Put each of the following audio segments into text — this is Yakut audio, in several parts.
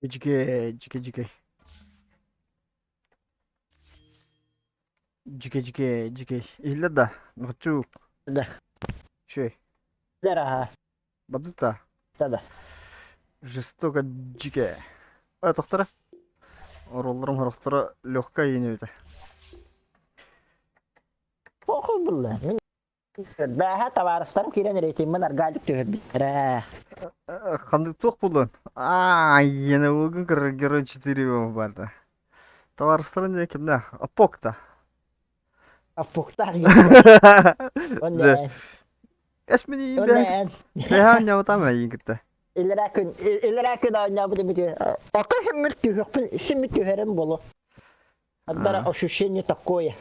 Дьикэй, дьикэй, дьикэй. Дьикэй, дьикэй, дьикэй. Иһиллэр да? Нохоччук. Да. Үчүгэй. Дара. Бадыта. Да да. Жестоко дьикэй. Ой, тохтора. Ороллорум хорохторо легкая иинэбитэ. Похуй булла. Мин Бээһэ табаарыстарым киирэн рейтингмин аргаалык түһэрбиттэрэ. Ханнык туох булуон? Аа, иэнэ угун кырар герой 4 барда. Табаарыстарын диэн кимнээх? Апокта. Апоктаах герой. Эсмини бэһэ оонньообутам эйиин кытта. Илэрээ күн илэрээ күн оонньообут эбит. Око хэммир түһүөхпүн симми түһэрим болу. Ардара ощущение такое.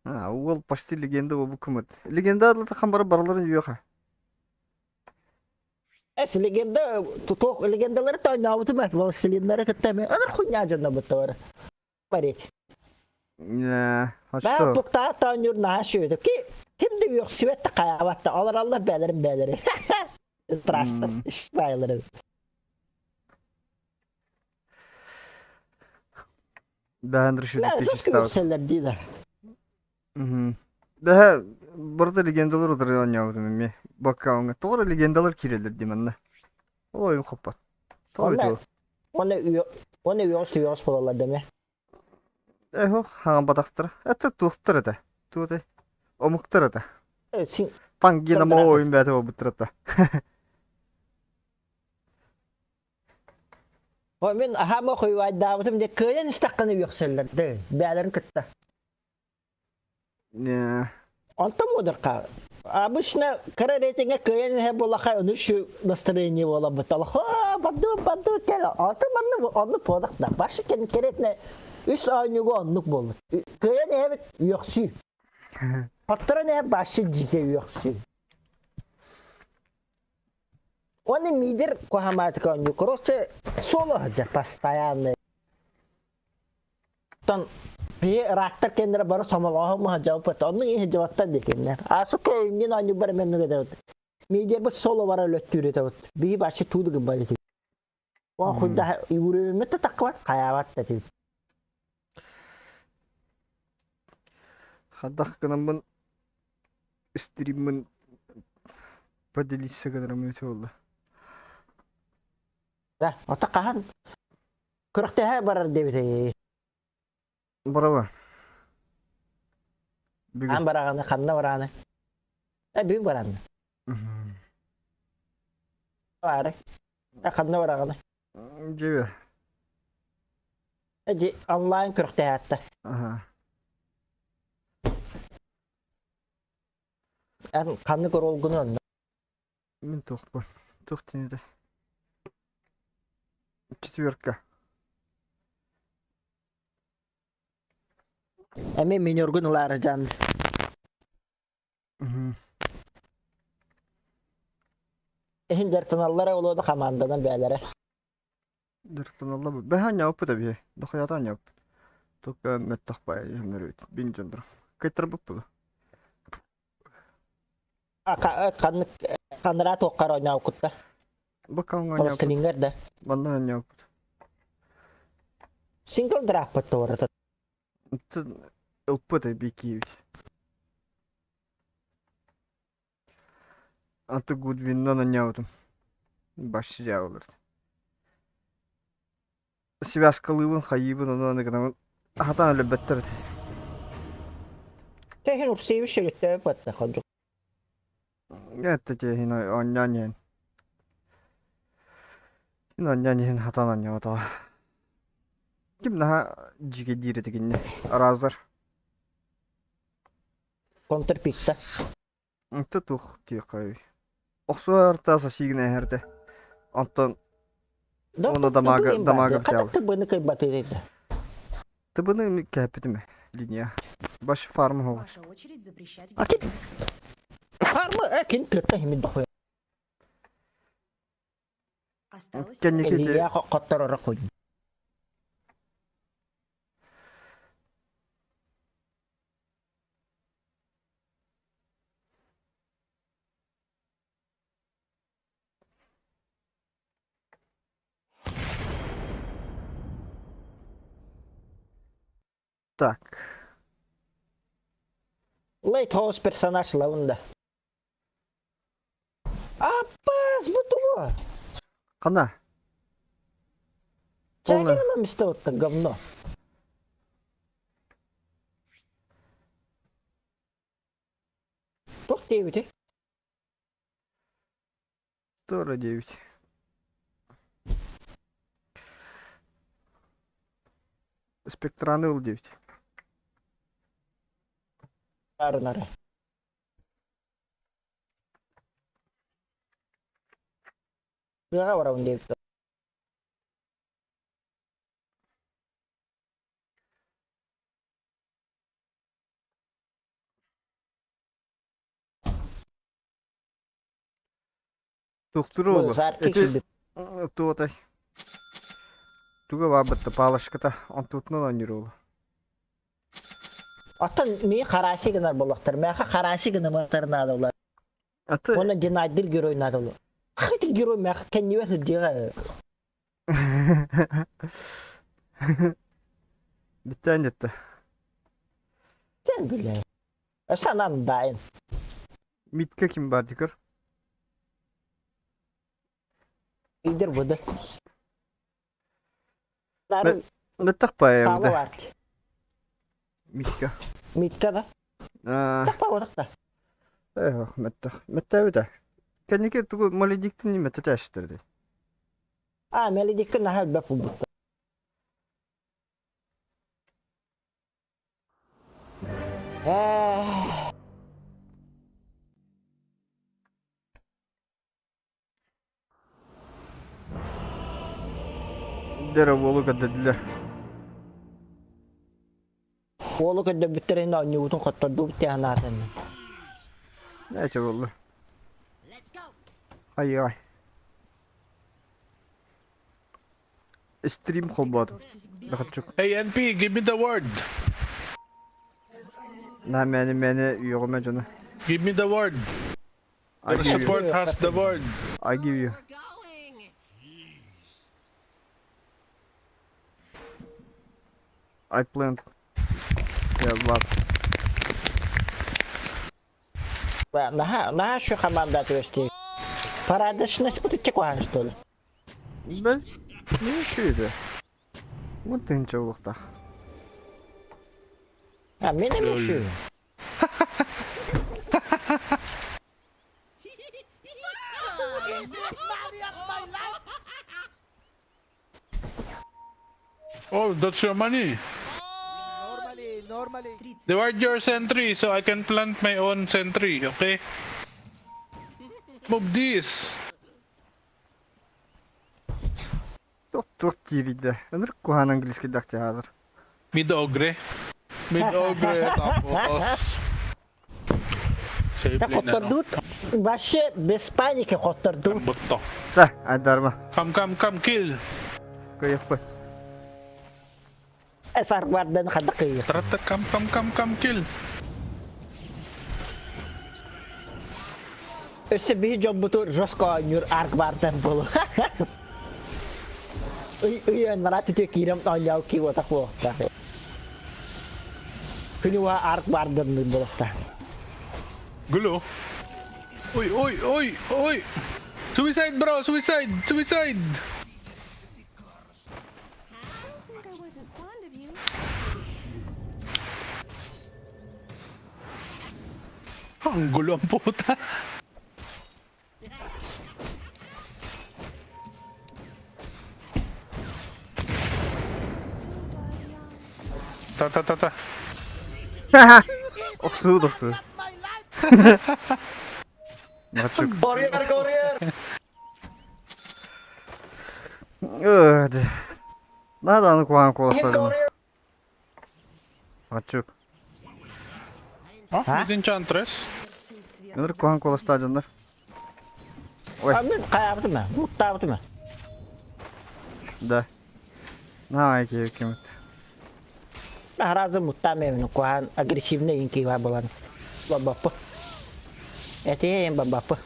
А, уол почти легенда буолбуккумут. Легенда адлата бары барыларын үөха. Эс легенда тутуох легендалары тоойнообутум ээ Властелиннары кытта эмиэ ыныр хуйня дьонно бутталар. Парить. Э, а Баа что? буктаа тоонньуур наһаа сүөтү. Ки ким да үөхсүбэт да хайаабат да олороллор бээлэрин бээлэри. Траштар баайлары. Бэһэн решили Бля, жестко чистовать. үөхсэллэр диилэр. Бэһэ барыта легендалар утары оонньообутум эмиэ. Баккауҥҥа. Тоҕо эрэ легендалар киирэллэр дии манна. Ол ойун хоппот. Тоҕо Онно эбитэ ол? онно онно үөҕүс түөҕүс буолаллар да эмиэ. Эһох хаҥампатахтара. Это туохтар этэ? Туох этэй? Омуктар этэ. Син Тангина мо ойун бэйэтэ буолбуттар этэ. О мин аһаама хуйвайдаабытым дьэ кыайан истэххинэ үөхсэллэр да бээлэрин кытта. Онтон муодарка обычно кыра рейтингэ кыайан иһэ буолаха ону шу настроение буолабыт ха бадды бадды кэл аты манны онну подах да башы конкретно үс оонньууга оннук буолбут кыайан иһэбит үөхсүү хотторон иһэ башы дьигэ үөхсүү Он и мидер куһамаатыка оонньуу. Короче, соло сылдьар постоянно. Оттон биһи рактар кэннэрэ бары сомолооһун сылдьабыт. Оннук иһи сылдьыбаттар диэкиннэр. А сука иннин оонньуу бар мен этэбит. Мидербит соло бара өлөттүүр этэбит. Биһи баччы тууду гыббат этибит. Ол хуйда юрүммүт да таккыбат, хайаабат да этибит. Хадах гынаммын стриммин поделиться гынарым үтө буолла. Да, ото хаһан күрэхтэһэ барар диэбит Браво. Бүгүн. Аан бараҕаны, ханна барааны? Э, бүгүн барааны. Баары. Э, ханна бараҕаны? Дьиэ. Э, дьи, онлайн күрэхтэһээттэ. Аха. Эн ханнык оруолгун онно? Мин туохпун. Туох диэн этэ? Четверка. Эми минергун ылаары жан. Иһин дьарыктаналлара олуода хамаанданан бээлэрэ. Дьарыктаналлар бэһэ ньауппут эбиһи. Дохуйата ньауппут. Только мөттөх бай дьоннор бин дьоннор. Кыттарбыппы. Ханнык ханнара туоххар оонньооккутта? Бакалга оонньооппут. Холостелингер да. Манна оонньооппут. Сингл драфпыт туората. Ылпыт бикиевич. Аты Гудвиннан оонньообутум. Башчы дьаабылар. Связкалыыбын, хайыыбын, ону аны гынабын. Хатан өлөрбөттөр этэ. Тэһин Урсеевич шөгөттөөбүт батта ходук. Это тиһин оонньоон иһин. Ин оонньоон иһин хатан оонньоотоҕо. Ким наһаа дьигэдиир этэ кинини? Разар. Контрпикта. Онто туох диэххэй. Охсуһар сосигин эһэрдэ. Онтон уонна дамага дамага Хата тыбыны кыйбатыр этэ. Тыбыны кээппитим линия. Баш фарма хоҕу. Ваша очередь запрещать А ким фарма э кин тыатта химин дохуя. Осталось Кэнники Илья хоттороро хуй. Так. Late House персонаж лавында. Аппас, бу тугу? Хана? Полный. Чакырына место вот говно. Туох диэбити? Тура диэбит. Спектраны ыл диэбит. Арынары. Тыаҕа барабын диэбит. Туохтуур уолу? Жаркий Ити килбит. туотай. Туга баабытта палочката онтутунан оонньуур уолу. Оттон мии хараси гынар буолуохтар. Мээхэ хараси гынымыахтар наада улар. Аты Уонна Геннадий герой наада улар. Хати герой мээхэ кэннибэр сылдьыаҕа. Бүттээн дьэтте. Sen бile. Санан дайын. Митка ким бар дикер? Идер буду. Нарын Меттах паебыда. таалы бар. Митка. Митка да. Аа, Тахпа бодақта. эх, меттах. Меттебите. Кэнники тугу маледиктин нимете тэштерди. А, меледикті наха бәп бұтты. Дere уолу көрдөрдүлэр. Уолу көрдөрбүттэрин оонньуубутун хоттордубут диэн аатын. Нээчэ буолла. Ай-ай. Стрим холбоотум. Приготовьтесь к битве. Дахачук. Hey NP, give me the word. На мэни мэни үөҕүмэ дьону. Give me the word. I The give you. support has the word. I give you. I plant. Yeah, what? Наһаа, наһаа şu команда түбэсти. Парадышность будет текухан, что ли? Бэл, не үчүгэй. Бу тыынча буолуохтаах. А, мен эми Лол. үчүгэй. Oh, that's your money. Normally, normally. 30 Divide your sentry so I can plant my own sentry, okay? Move this. Туох туох диирийдэ. Ынырык куһаан английскайдаах театр. Mid ogre. Mid ogre tapos Save Да lane ano. хоттордут. Вообще без паники хоттордут. Ambot to. Та, айдарма. Come come come kill. Кыйыппы. Эсарбардан хадакы. Tara ta, come come come come kill. Өссө биһи дьоммуту жестко оонньуур арк-бардан болу. Ый ый нарат үтө киирем оонньоу киуотах буолуохтаах. Күнү арк-бардан буолуохтаах. Gulo. Uy, uy, uy, uy. Suicide bro, suicide, suicide. I don't think I wasn't fond of you. Ang gulo ang puta. Do die young. Ta ta ta ta. Охсуу охсуу. Мачук. Courier, courier. Өө. Надо аны куһаан куоластадым. Courier. Мачук. Ah, Ha? mid enchantress. Сын сверху. Ынырык куһаан куоластаа дьоннор. Ой, А мен хайаабытым ээ, муттаабытым ээ. да. На, эти кемит. Разы муттаам куһаан агрессивный инкива буолан. Бабаппы. Этиэйин бабаппы.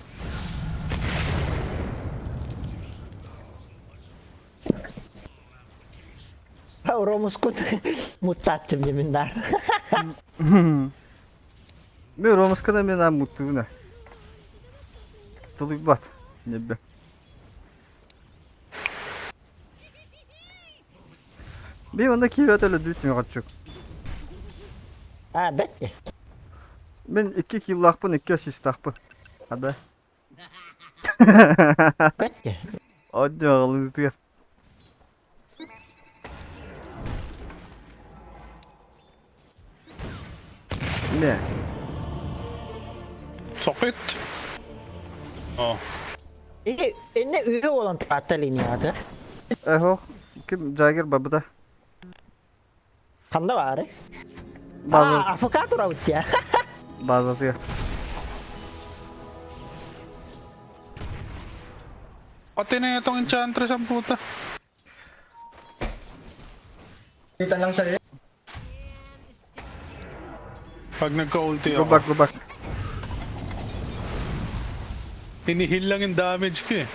Ромускут муттааччым димин дар. Мен Ромускана мен ам муттуuna. Тулуйбат. Небе. Би онда киевет өлө дүт мөҕөччүк. А, бетти. Мен икки киллаахпын, икки ассистаахпын. Ада. Бетти. Оддьоҕалыытыгар. Не. Sakit! Oh. Ити инне үйэ буолан таатта линияда. Эхо, ким Джаггер бабыта. Ханна баары? База, А, АФК турабыт я. базатыгар. Pati na itong enchantress ang puta. Kita lang sa'yo. Pag nagka-ulti Go ako. back, go back. Hinihil lang yung damage ko eh.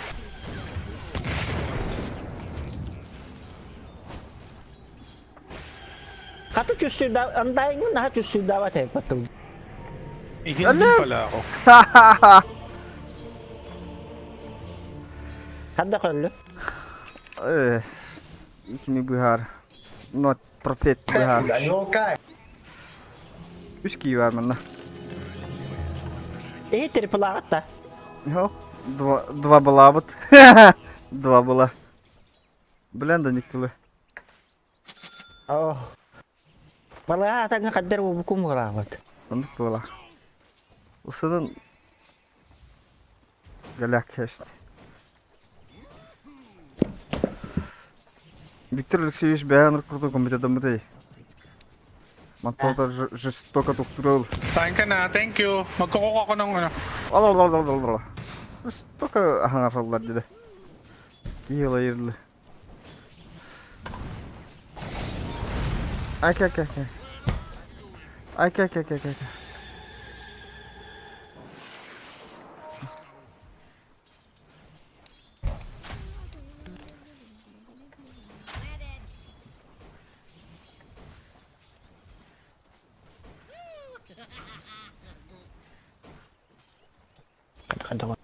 Хата чувствую, андайгын наха чувствуйдаабат эбит. I-heal din pala ako. Ханда көрлү. Э, Кими быһаар. Not prophet быһаар. Ayoko. Үс кии бар манна. Эһи триплааҕыт да. Йо, два, два была вот. Два была. Блин, да никтулы. Оо. Балаһа атаҥҥа хаддар уобукум уолаабыт. Оннук буола. Усунун Галяк кэшти. Виктор Алексеевич бэйэн курдук компьютердаммытай. Манталта жестоко туктурал. Kain ka na, thank you. Magkukuha ako ng ano. Алалалалалала. Жестоко аһаҥараллар дии. Киһи Ака ака ака. Ака ака ака ака. Ханта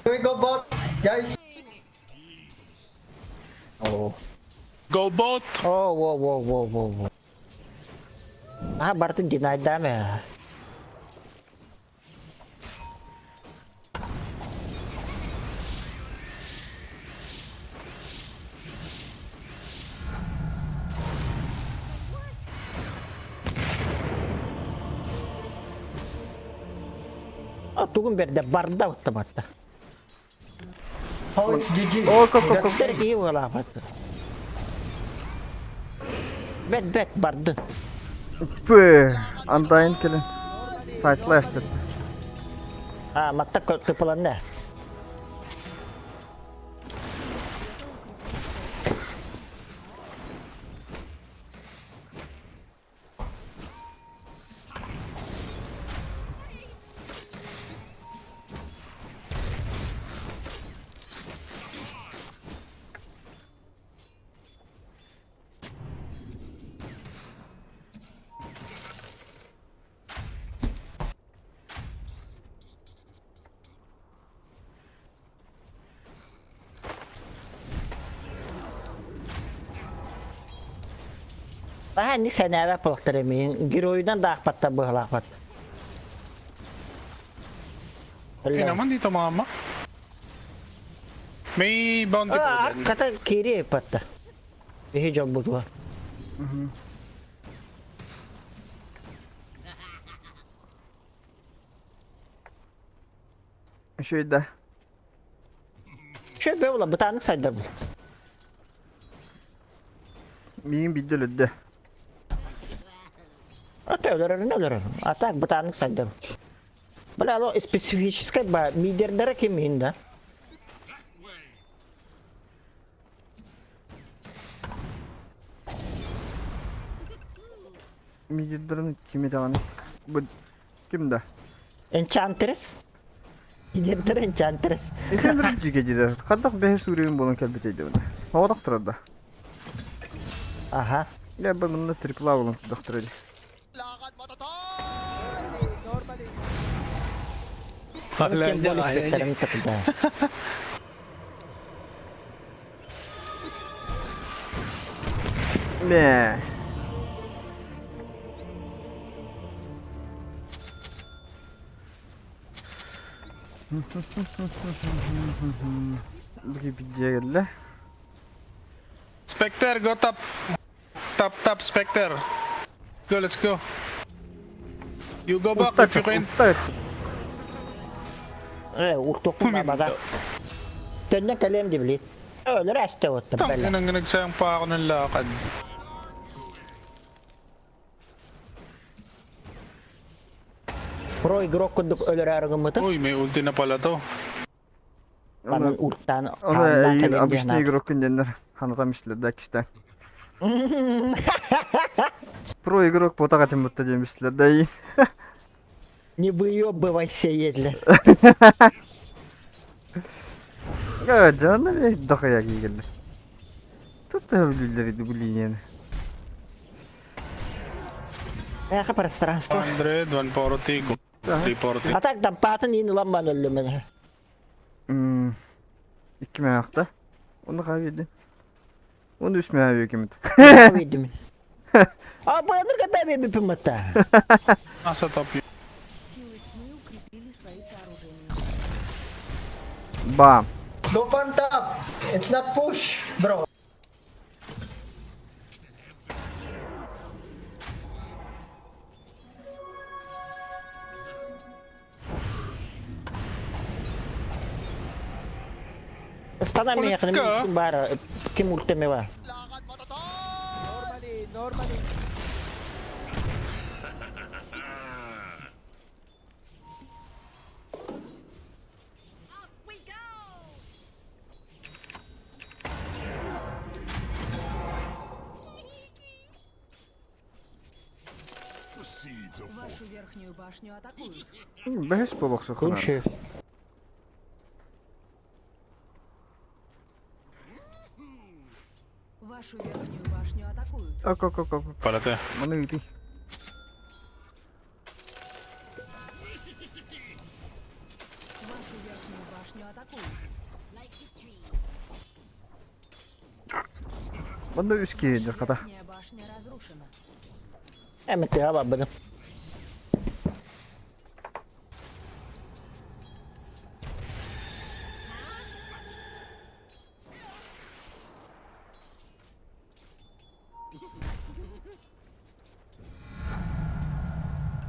Can we go bot, guys? Оо. Go bot! Оо, во во во во во. Аа бартын динайдааме. А тугун берде барда уттабатта. How it's GG? О, go, go, go. That's Тер кии уолаабат. Бет бет бардын. Пы, андайын келин. Сайтлаштыр. А матта тыпыланна. Аха ник сэнээбэ буолуохтар эмиин геройунан да аахпатта быһалаахпат. Okay naman dito mama. May bounty po dyan. Хата киири ыппатта. Биһи дьолбутугар. Үчүгэй да. Үчүгэй буола бытааннык сайдар бу. Миигин биирдэ өлөрдө. Ата өлөрөрүн өлөрөр. А так бытааннык сайдар. Бля, алло, специфическай ба мидердere ким иһин да? Мидердерин кими даҕаны? Бу ким да? Enchantress? Идиэттэр энчантрес. Итин дьигэ дилер. Хаддах бэһи суурин буолан кэлбит өйдөбүнэ. Оҕодох турар да. Аха. Я бы мында трипла болан турдахтыр эди. Кем бол испектерин такда. Мэ. Бу Spectre, go top. Top, top, Spectre. Go, let's go. You go back if you can. Э, уртуохпун баабада. Төннөн кэлиэм дибилит. Өлөр әстэ оттон Tang бэлэ. inang nagsayang pa ako ng lakad. Pro игрок курдук өлөрөөрү гыммытым. Uy, may ulti na pala to. Манан уртаан Оны хааннаан эйигин кэлиэм диэн обычный аат. игроккун диэннэр ханатам истилэр да кистэн. Про игрок ботаға тимбутта диэн бистилэр да эйигин. Не выебывайся, едле. Э, дьонно бе дохуя киигеллэр. Тут да өлүүллэр иди бу линияны. Эха пространство. 100, 140, 340. А так там патын ин ламман өллүмэн. М, Икки мэхта. Оны хавиди. Оны үс мэхэ кимит. Видим. А бу бэби бипимата. Nasa top yun. Силы тьмы укрепили свои сооружения. Бам. Go farm top. It's not push, bro. Стана Kulit меня ka. бар ким ультемева. Normally, normally. We go! Вашу верхнюю башню атакуют. Бэхэс болохсу ханаа. Лучше. Вашу верхнюю башню атакуют. Ок ок ок ок. Pala to. eh. Маны ыты. Вашу верхнюю башню атакуют. Манда үс киһи хата. Верхняя башня разрушена. Эми тыа барбыным.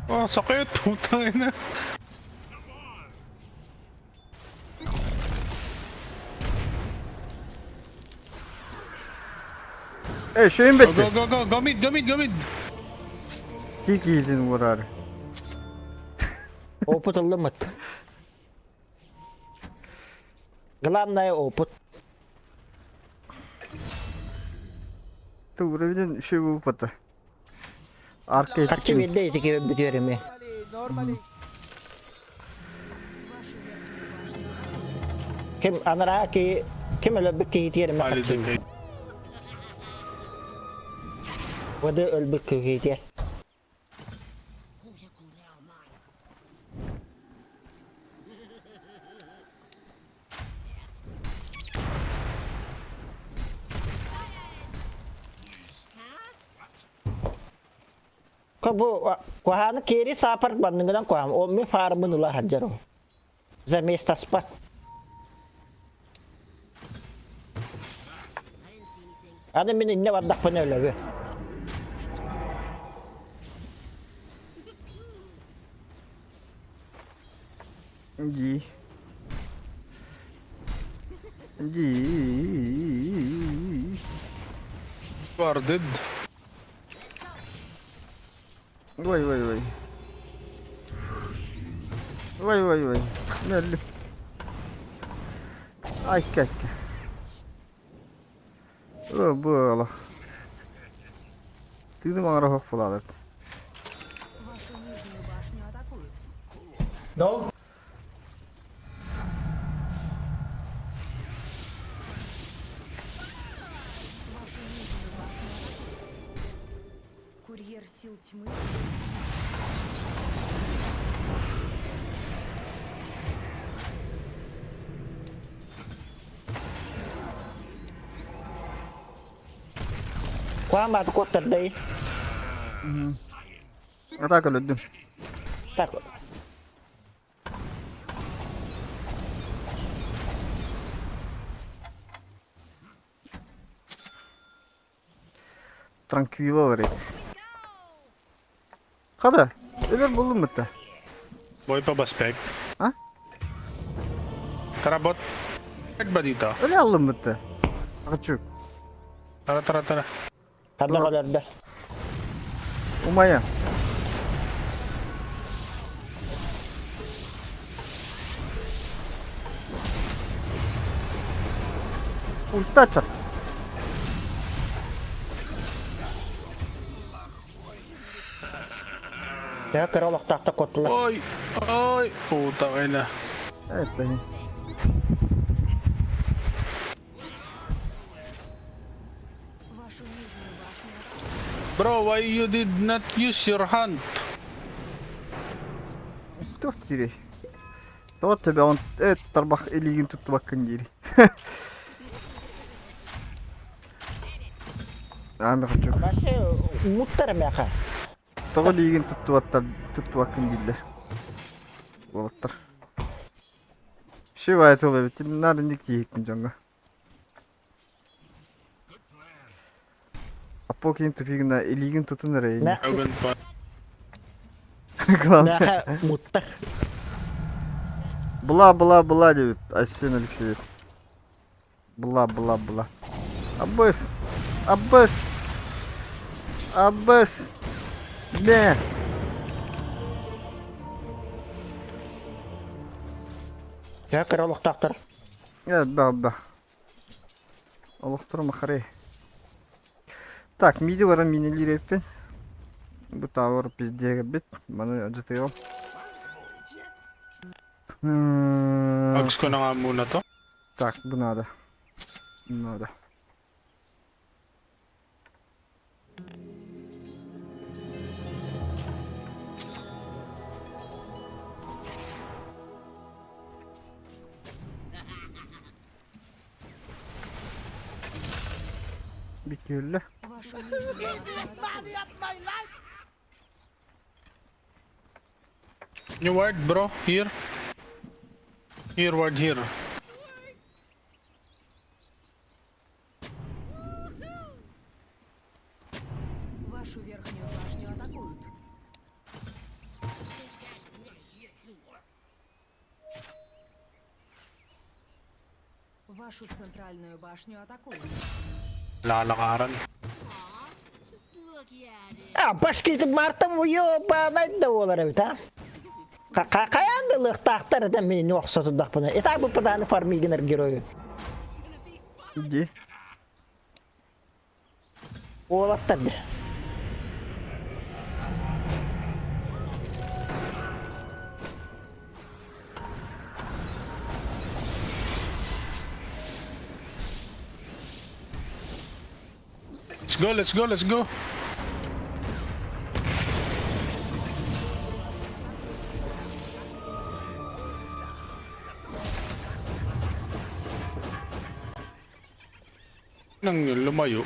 Oh, sakit. Putang ina. Э, шөйүн Go, бетти. go, go, go. Go mid, go mid, go mid. Ки киһитин уураар. Опыт ыллымыт. Главное опыт. Тугура билен шөй буппата. Арка Харчы биэрдэ итики бүтүөрүмэ. Normally, normally. Вашу верхнюю башню атакуют. Ким анараа ки ким өлбүт киһитиэримэ Pali харчы. din. Вады өлбүт киһитиэр. Бу куһааны киэри саапар банныгынан куһаам, ол ми фаармын ыла сылдьар ол. За место спать. Аны мин иннэ бардахпына өлөбү. Ди. Ди. Guarded. Ой ой ой. Ой ой ой. Нөллү. Айка айка. О, бу Тыны маңара хох булады. Вашу нижнюю башню атакуют. No. тьмы. Куам бааты куоттардай. Атака өлөрдүм. Так. Tranquilo эрэ. Хата, өлөр буллум бытта. Boy pa ba, Spec? Ha? Tara, bot. Spec ba dito? Өлө аллым бытта. Акчук. Tara, tara, tara. Ханна өлөрдө? Умая. Ульта чат. Төһө кыра олохтоохтор куоттулар. Oy! Oy! Putang ina. Это Вашу нижнюю башню атакуют. Bro, why you did not use your hand? Туох диирий? Тоҕо төбөҕүн э тарбах илиигин туттубаккын диирий. Аан хочу. Вообще муттар миэхэ. Тоҕо илиигин туттубаттар туттубаккын дииллэр. Уолаттар. Шивай тыл эбит. Надо не киһиккин дьоҥҥо. Апокин тупигына илиигин тутун эрэ ини. Dragon pa. Главное. Миэхэ муттар. Бла бла бла диэбит Айсен Алексеев. Бла бла бла. Абыс! Абыс! Абыс! Мэ! Төһө кыра олохтоохтор. Э, да, да. Олохторо махарей. Так, миди баран минелиир эппин. Бу тавар пиздеге бит. Маны дьатыйом. Ags ko na nga muna to. Так, бу надо. Надо. Бикүллэ. Вашу нижнюю башню атакуют. New ward, bro. Here. Here, ward here. Вашу верхнюю башню атакуют. Вашу центральную башню атакуют. Lalakaran. А, башкиты мартам ёбаный да буолар эбит а. Хайаан да ылыахтаахтар этэ мин охсо турдахпына. Итак бу пытааны фармигинер герою. Иди. Уолаттар да. Let's go, let's go, let's go. Nang yun, lumayo.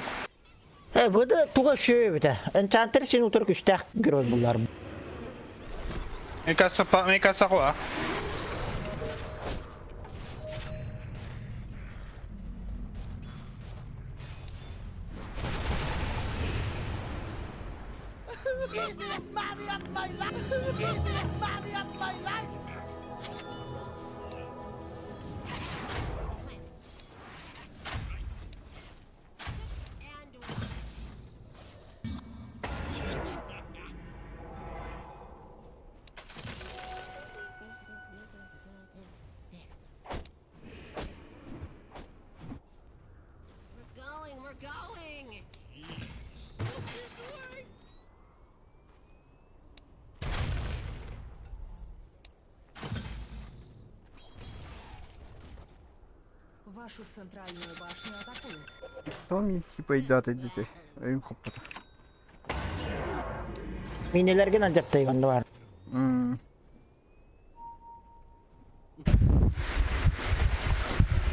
Э, бу да туга үчүгэй эбитэ. Энчантер син утары күстээх герой буллар. May kasa pa, may kasa ko ah. Easiest money of my life! Easiest money of my life! We're going, we're going! Hope this works! Вашу центральную башню атакуют. Томми типа идат идите. Им хоппата. Минелэргин алдьаттайгын да бар.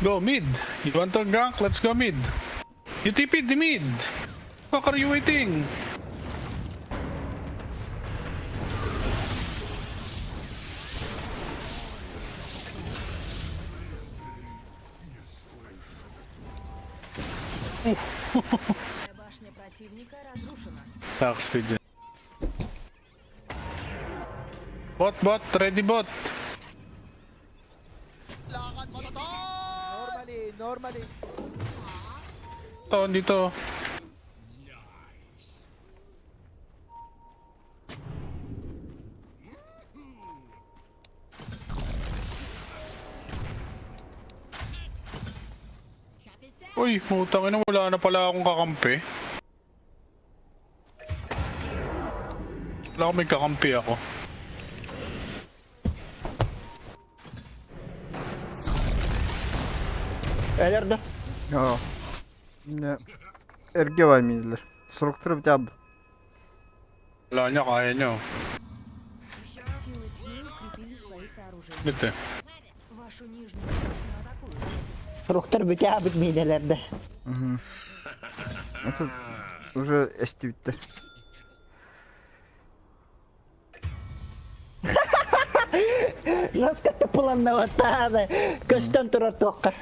Go mid. You want to gank? Let's go mid. You TP the mid. Fuck are you waiting? Башня противника разрушена. Attack speed yun. Bot, bot, ready bot. Lakad mo to! Normally, normally. Ito, dito. Trap is set. Uy, putang ina, wala na pala akong kakampi. Wala akong may kakampi ako. Өлөр да. Ja. Ne. Эрге бар минилер. Суруктуруп жаб. Wala niya, kaya niya. oh. Силы тьмы укрепили свои сооружения. Bit eh. Вашу нижнюю башню атакуют. Руктар бүтэ бит минелерде. Это уже эстибиттер. Жестко планноватаны. Көстөн турар туохха.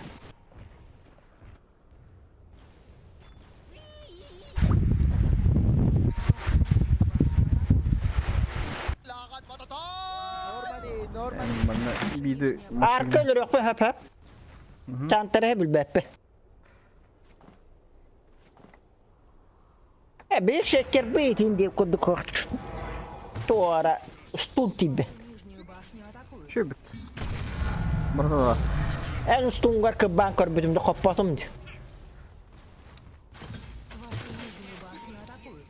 Lakad mo to! Normally, normally. Манна биди Арка өлөрөхпө хөп хөп. Чантара билбэппэ. Э бир шекер бит инди курдук хохт. Туора стул тибе. Нижнюю башню атакуют. Шөбүт. Барда. Эн стунгар кыббаан көрбүтүм да хоппотум ди. Вашу нижнюю башню атакуют.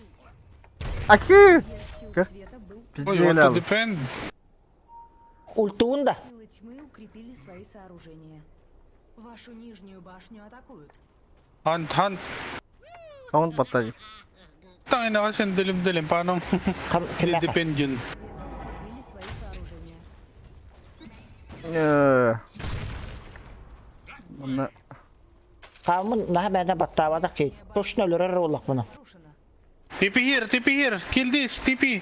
Аки! Лес сил Ка? света был. Oh, you want to Пиздец. defend? Ультуун да. Силы тьмы укрепили свои сооружения. Вашу нижнюю башню атакуют. Hunt, hunt. Каунт баттажы. Tangina kasi ang dilim-dilim. Paano Кам кимээхэ. defend yun? Укрепили свои сооружения. Э. Манна Хаамын наха бээнэ баттаабатах ки. Тушна өлөрөр олохпуна. Разрушена. TP here, TP here. Kill this, TP.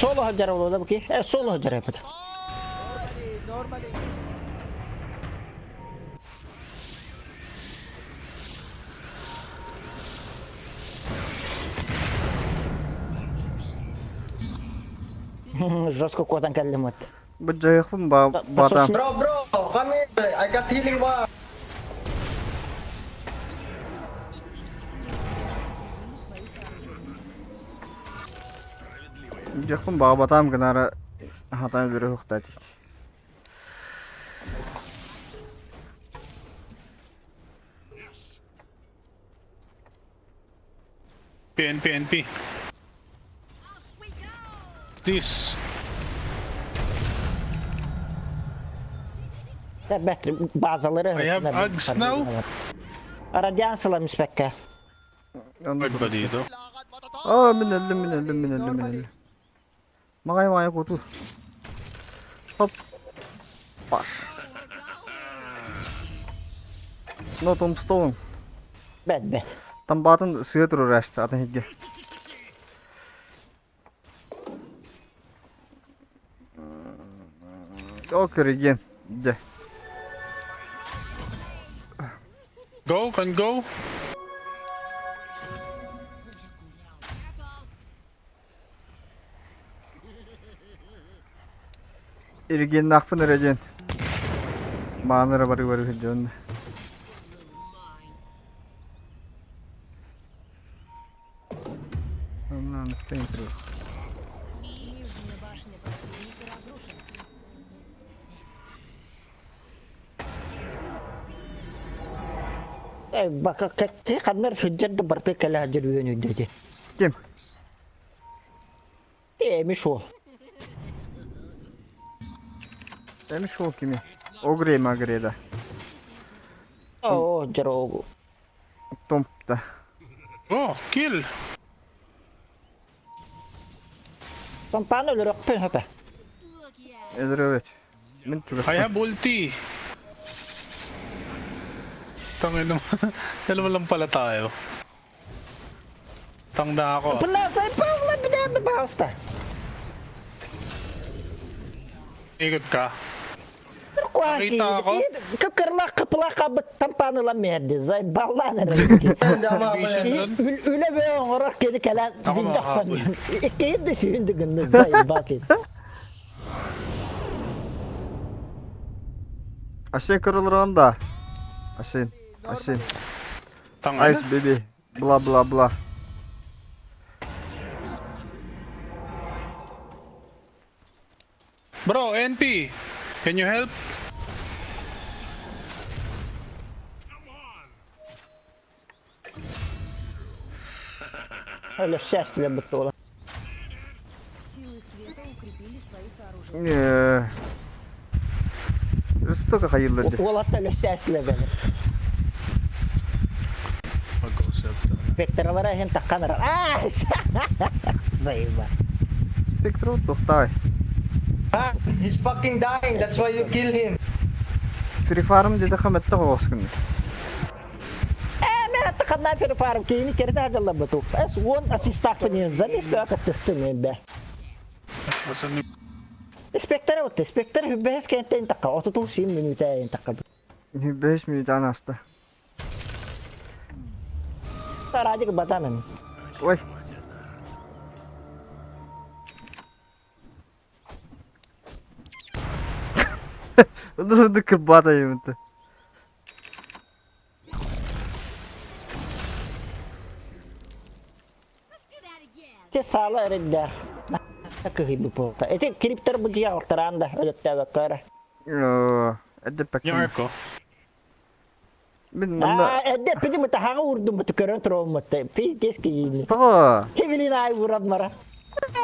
Соло хадьар олода бу ки. Э соло хадьар эпит. Normally, normally. Жестко куотан кэллим вот. бу жайыкпын ба батам. Bro, bro, come here. I got healing one. Жайыкпын ба батам гынара хатан бирө хуктат. PNP, NP. Off we go. This. Бэт базалары. I have ags now. Радиансыла миспекке. Word ba dito? Lakad mo to! Аа мин өлдүм, мин өлдүм, мин өлдүм, мин өлдүм. Магай магай куту. Хоп. Паш. Но томстоун. Бэт бэт. Там батын сыа турар ашты атын хигге. О көреген. Де. Go, can go. Careful. Ирген нақпын өреген. Маанара бары бары жөн. Анан центр. Нижняя башня противника разрушена. Э бака кэкки ханнар хыджар да барты кэлэ хадьар үөн үйдөти. Ким? Э мишол. Эми шол кими? Огре магреда. Оо жарогу. Томпта. Go, kill. Компаны өлөрөхпүн хөпө. Өлөрөбүт. Мин I чугаспын. have ulti. Tangina mo. Dalawa lang pala tayo. Tang na ako. ah. Бля, заебал меня на пожалуйста. Ikot ka. Nakita ako. Кыкырлак кыпылакка тампаныла мерди. Заебаллан Hindi ako makapalan. Vision doon. Үлэ бе оҥорор кини кэлэн Ako бindахсан. makahabol. Иккиин да сүүндү гынны заебал кин. Ашен kırılır da. Ашен. Ашен. Tang Ice baby. Bla bla bla. Bro, NP. Can you help? Öyle şertle bitti ola. Силы света укрепили свои сооружения. Э. Жестоко хайылыр ди. Ол hatta öyle şertle beni. Mag-usap tayo. Спектралара hem takkanır. Aa! Заеба. Spektrum tohtai. Ah, he's fucking dying. That's why you kill him. Free farm dedi хаматта qoğoskun. Э, мен hatta kandan feri farım keyini kere de bu. Es one assist tapın замес бе akıttı men be. Basta ni Спектр отты. Спектр hübbes kentten takka. 37 minute takka. 5 minute anastı. Радик батамен. Ой. Dur kıbbata yeminti. Let's do that again. Те сала эрдэ. Кыһый бу полта. Эти криптер бу дия алтаранда өлөттө баккара. Эдде Yung пекин. arc ko. Мин манна Аа, эдде пиди мта хага урдум бу көрөн троуммут. Пиздец кийин. Тоо. Хевилин ай урат мара.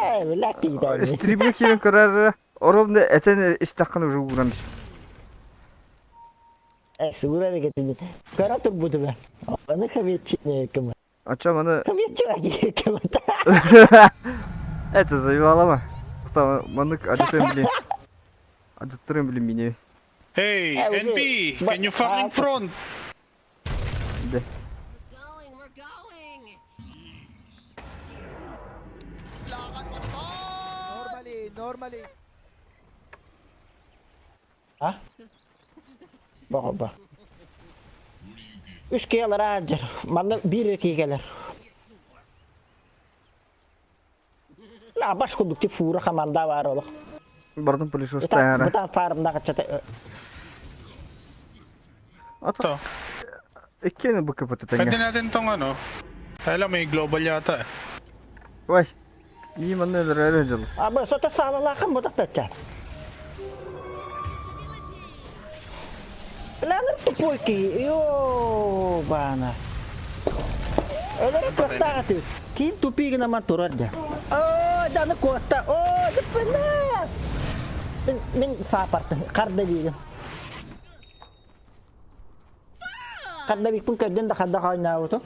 Э, лаки да. Стримге киен көрөр. Оромны этен истаккан уже уграмыш. Э, сугура деген. Көрөн тур бу түбэ. Аны хавечи кем. Ачам аны Хавечи аги кем. Это заебало Там манык адытын билин. Адыттырын билин мини. Hey, Eh, okay. NP! But- Can you fucking ah, front? De. We're going, we're going. Normally, normally. А? Бага ба. Үч киялар аджар. Манна бир кийгелер. La баш кудук ти фура хаманда бар олох. Бардым пылесос Бута таяра. бута фармда качата. Ата Ito. иккени бу капыты Pwede теңе. natin tong ano. Kaya lang may global yata eh. Вай. И манна дырары жыл. А бу сота салалакын бу тактача. Ланыр тупой ки. Йо бана. Олар костагаты. Ким тупигин аман турар да. О, даны коста. О, дыпына. Мен мен сапартым. Карда бигин. Карда бик пун көрдөн да карда кайнабытым.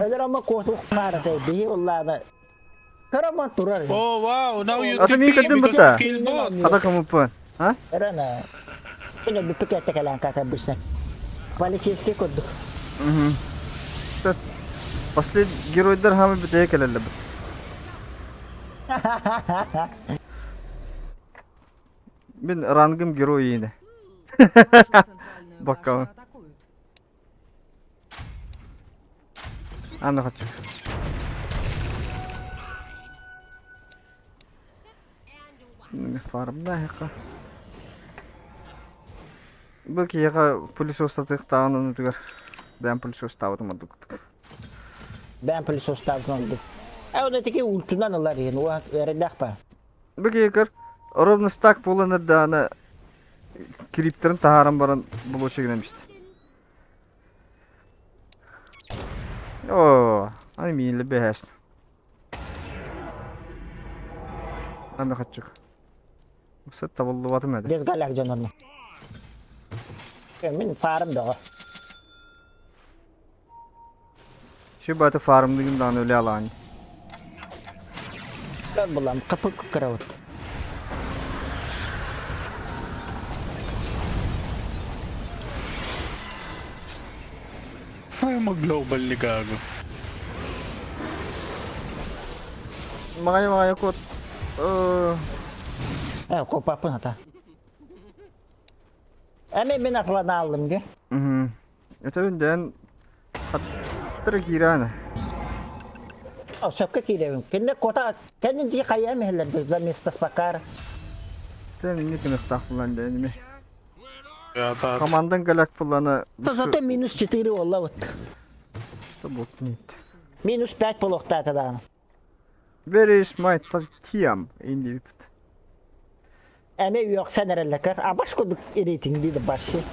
Олар ама коту карата бии олланы. Караман турар. Oh wow! Now you Ата TP мин көрдүм because бута. of kill bot! Ата камыппын. А? Эрена. Күнө бүпүк этекелен ката бүсен. Полицейский көрдүк. Мгм. Послед геройдар хамы битeye келелі бит. Мин рангым герой ине. Вашу центральную Бакалы. башню атакуют. Аны хочу. Sit and watch. Фармда яка. Бу кияга пылесос татыктаанын түгөр. Бән пылесос табытым адык. Бән пылесос табытым. Ә оны теке ультунан алар еген. Уа эрелек па. Бу киякер ровно стак боланыр да аны криптерин тахаран баран булушу генемишти. О, аны мииле бэхэш. Аны хачык. Усат табыллыбатым эди. Без галак жонорну. Мен фарым дага. Şu баты фармдыгын дан өле алан. Көр булам, капы кырабыт. Ay, mag-global ni gago. Маҕайы маҕайы кот. Э, копаппын ата. Эми мин атланааллым ге. Өтөбүн дээн хаттара киирээн. Сөпкө киирэбин. Кинне кота кэннин дии хайаам иһэллэр за место спакар. Сен инни кыныхтаах булан дээн ими. Командан кэлэк буллана. Зато минус 4 болла вот. Минус 5 болуохтаата даҕаны. Where is my team in the Эмэ үөхсэн эрэллэкэр абаш курдук рейтинг да барси.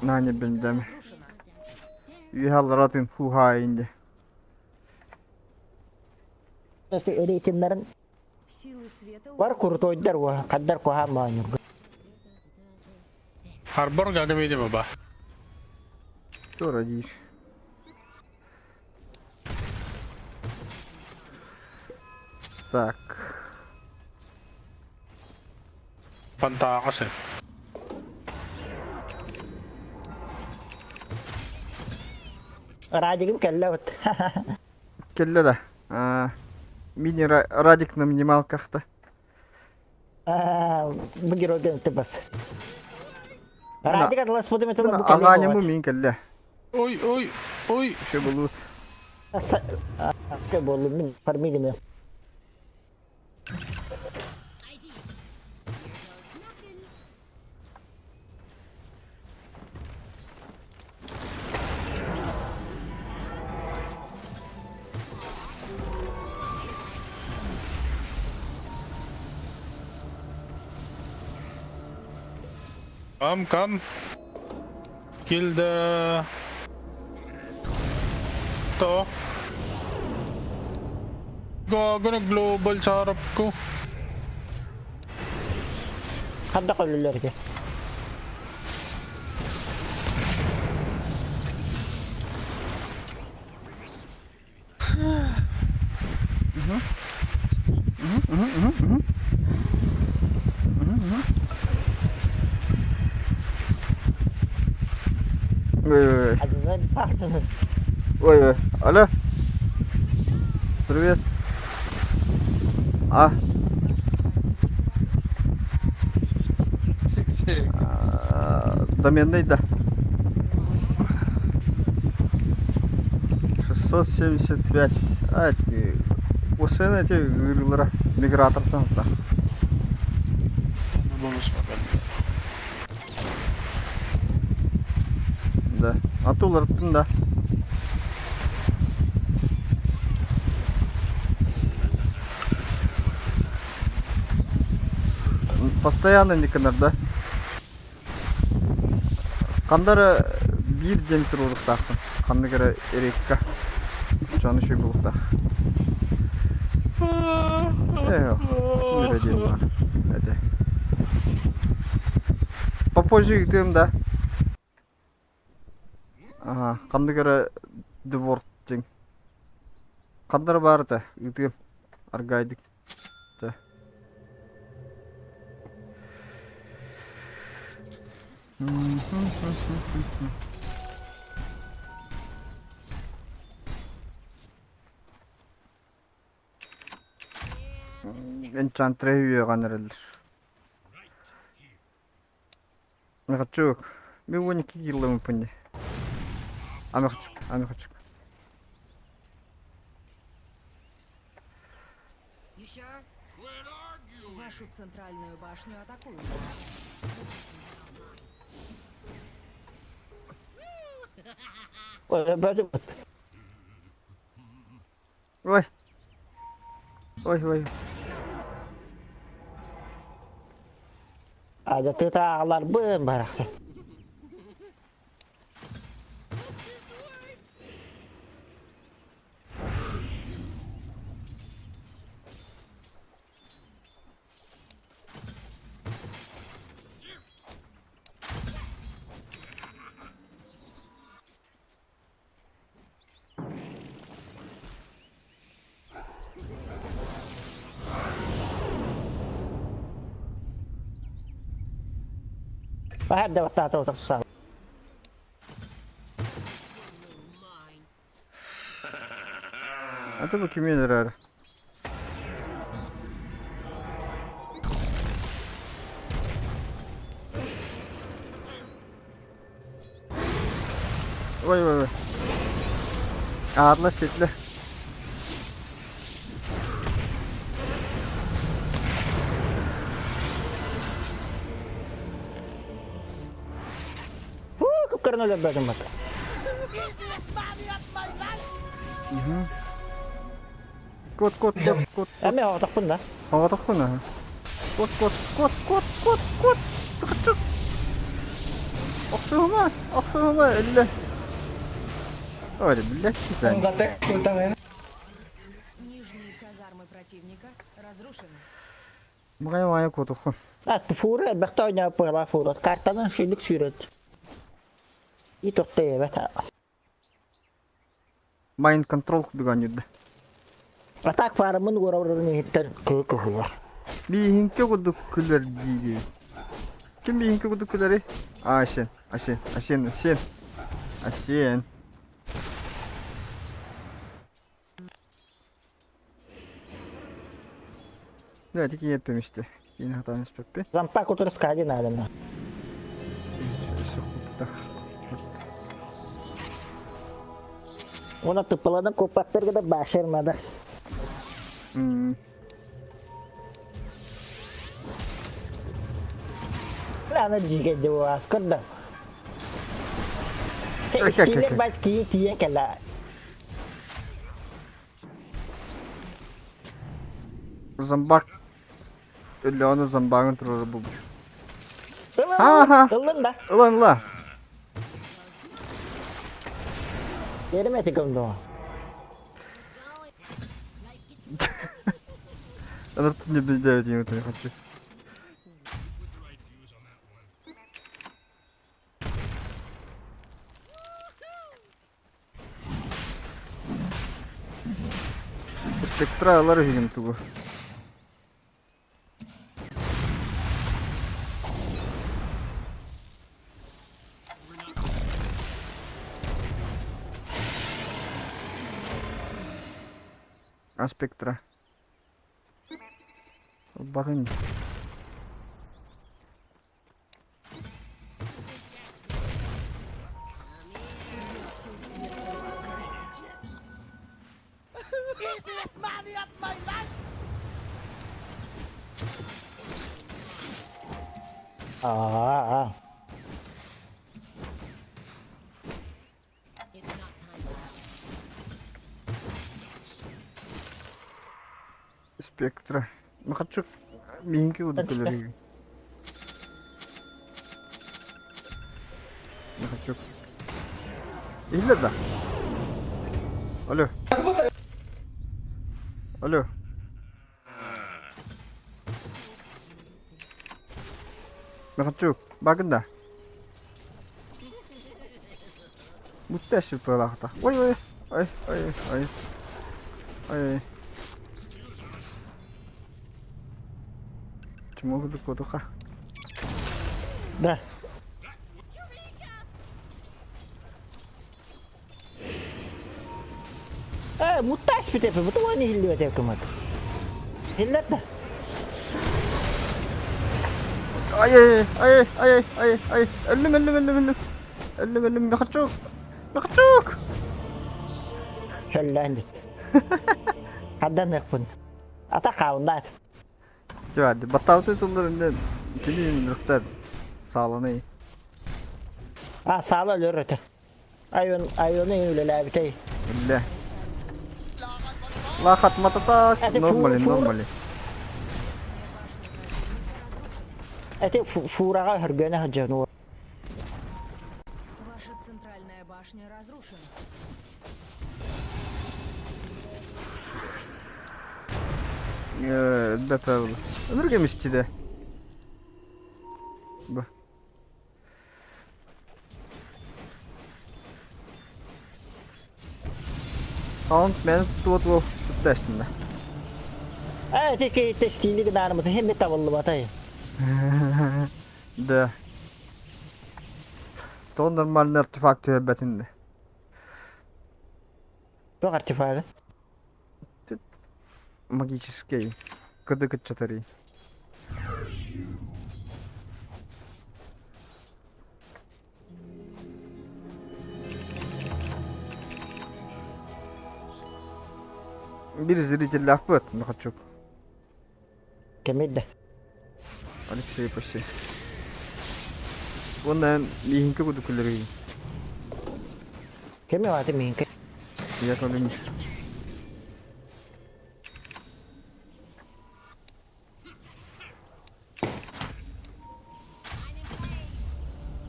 Наня билдэм. Үһалларатын хуха инде. Рейтиннарын бар курутойдар уа хаддар куһаан моонньурга. Harbor gagamitin mo ba? Тура диир. Так. Pantakas eh. Радигым кэллэ вот. Кэллэ да. Мини Радик на минималкахта. Бу геройга бас. Радик атлас будем это бу Аҕааньамы мин кэллэ. Ой, ой, ой. Еще булут. Болу мин фармигіне. Come, come. Kill the... Ito. Gago, nag-global sa harap ko. Хадда көлүлөргө. Ой, ой, ой. Ой, алло. Привет. А. Доменный, да. 675. А, Усен эти гырылара мигратор там. Ano ba mas maganda? Да. А туларттын да. Постоянно никонар, да? Кандары биир день туруохтаахпын. Ханнык эрэ рейкка. Дьону үчүгэй булуохтаах. Э, эрэ диэн баар. Этэ. Попозже ыытыам да. Ага, ханнык эрэ дворт диэн. Ханнары баар этэ, ыытыам. Аргайдык. Да. Enchantre үөҕэн эрэллэр. Михачук, ми уон икки килламмыппын дии. Амихачук, Амихачук. You sure? Вашу центральную башню атакуют. Ой. Ой, ой. Адатытааҕаларбын барахсан. Баһар да баттаата утарсаал. А то кими өлөрөр? Ой, ой, ой. Аатла ситле. Кып-кырын өлөрбөтүм бата. Кот, кот, кот, кот. Эми оҕотохпун да. Оҕотохпун аха. Кот, кот, кот, кот, кот, кот. Тык-тык. Охсуһума, охсуһума, өллө. Ой, блядь, Ang gatek, putang ina. Нижние казармы противника разрушены. Маҕайа-маҕайа куотуххун. Ат фура элбэхтэ оонньооппуйалаах фура. Картанан сүүрүк сүүрөт. И тохтойбат. Mind control курдук оонньуурда. Атак фармын уорабырын иһиттэн кыһы кыһылар. Бииһиҥкэ курдук күлэр дии Ким бииһиҥкэ курдук күлэрий? А, Асен, Асен, Асен, Асен. Асен. Да, ити киэппим истэ. Киин хатаан испэппин. Зампа кутурска один надо. Уна тыппаланан куоппаттарга да башар надо. Аны дьигэ дьуас көрдө. Стилер бат кии тиийэн кэлэ. Зомбак Өллөҕүнэ зомбагын туруора булбут. Ылын, Ха-ха. ылын да. Ылан ыла. Yerime tıkıldı Ыныртын билдээбит ийэм хочу. Спектра ылар үһүгүн тугу? А спектра? Ылбатын. Easiest money of my life! Аа. It's not time yet. Спектра. Махаччык миинки курдук кэлэр Махаччык. Иһиллэр да? Алло. Алло. Махаччык, бакын да? Бүттэ шиппалаахта. Ой ой ой ой ой ой. Чему курдук куотуха? Да. Э, муттаас бүтэпи, бу тугу иһиллибэт кымат. Иһиллэр да? Ай ай ай ай ай ай өллүм өллүм өллүм өллүм өллүм өллүм Михачук Михачук Хөллөөн дит. Хадданыахпын. Ата хааллаат. Чувак, баттаабытын тыллар инде кини мындырыктар сааланы. А, саала өлөр этэ. Айон, айоны үлэлээбитэй. Үллэ. Лахат мататак, Это нормали, фу- фу- нормали. Эти фураға хөргөнө сылдьан Ваша центральная башня разрушена. Бэт Өмүр кемисчиде. Бу. Таунт мен туот тутташтында. Э, ити стили гынаармыты хемме табыллыбатай. Да. Тоҕо нормальный артефакт түһэрбэтин да? Туох артефагы? Магический. Кыды кыччатарый. Бир зрителлээхпит, Михачук. Кэмий да. Алексей почти. Уонна мииһинкэ курдук күллэрий. Кэми ааты мииһинкэ. Я көрүм.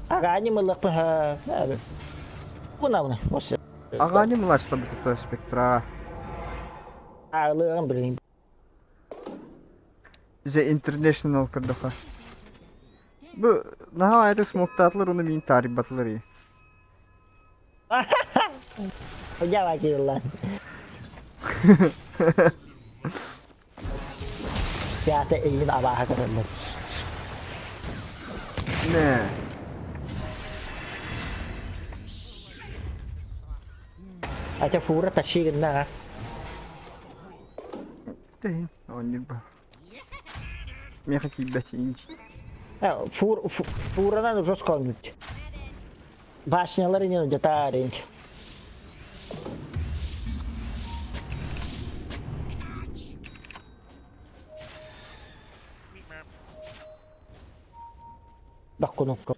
Агаани мыллахпын ха. Буна буна. Агаани мылачлабыт спектра. Аалыгын билин. The International көрдөххө. Бу наһаа аайытык смоктаатылар уонна миин таарыйбатылар ии. Дьава киирла. Театр эйин абааһы көрөллөр. Нэ. Ата фура тащи гынна. Тэһин оонньуурба. Миэхэ тиийбэт инч. Фур фуранан уже сконнуть. Башнялар инен жатаар инч. Баккунукка.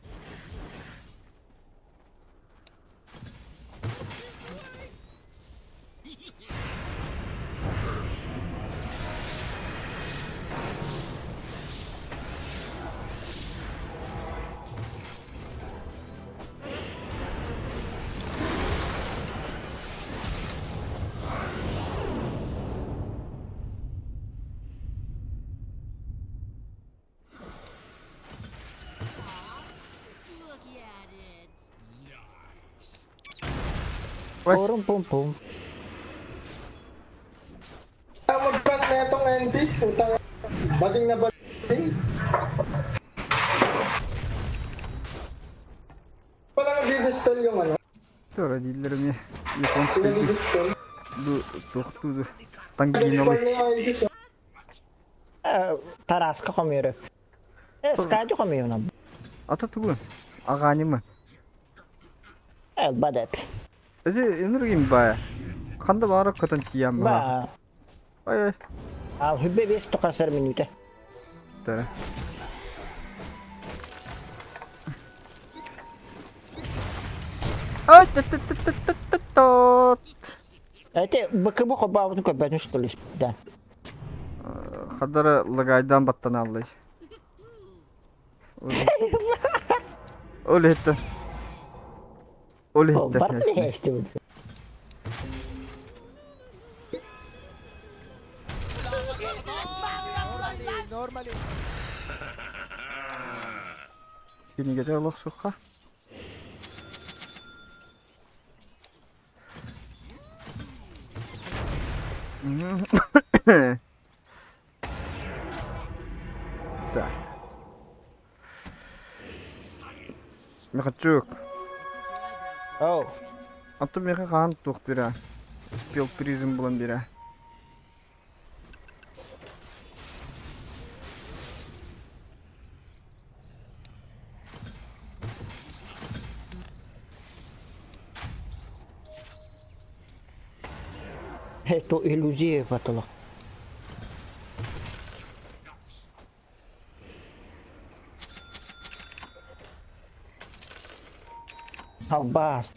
Pum pum pum. Mag-prank na itong NT. Putang bading na bading. Wala nag-dispel yung ano. Тура дииллэр эмиэ японскай Pinag-dispel. ду туохтуу ду тангиновый Nag-dispel na yung IDs. Тараска хомуйар. Э, скажу хомуйунам. Ата тугун аҕаанимы Э, бадеп. Эти энергим баа. Ханда баара көтөн тиийэн баа. Ба. Ой ой. Ал хүббе бес тоқасар минута. Тара. Ой, т-т-т-т-т-т-тот. Эти быкыбы хобаабытын көрбөтүн что ли да. Хадара лагайдан баттаналлай. Ол иһиттэ. Ол иһиттэ. Бар не Кинигэтэ олох сухха. Так. Михачук. Оу. Антон миэхэ хаһан туох бирэ? Спел призм булан бирэ. Это иллюзия потолок. Албаас.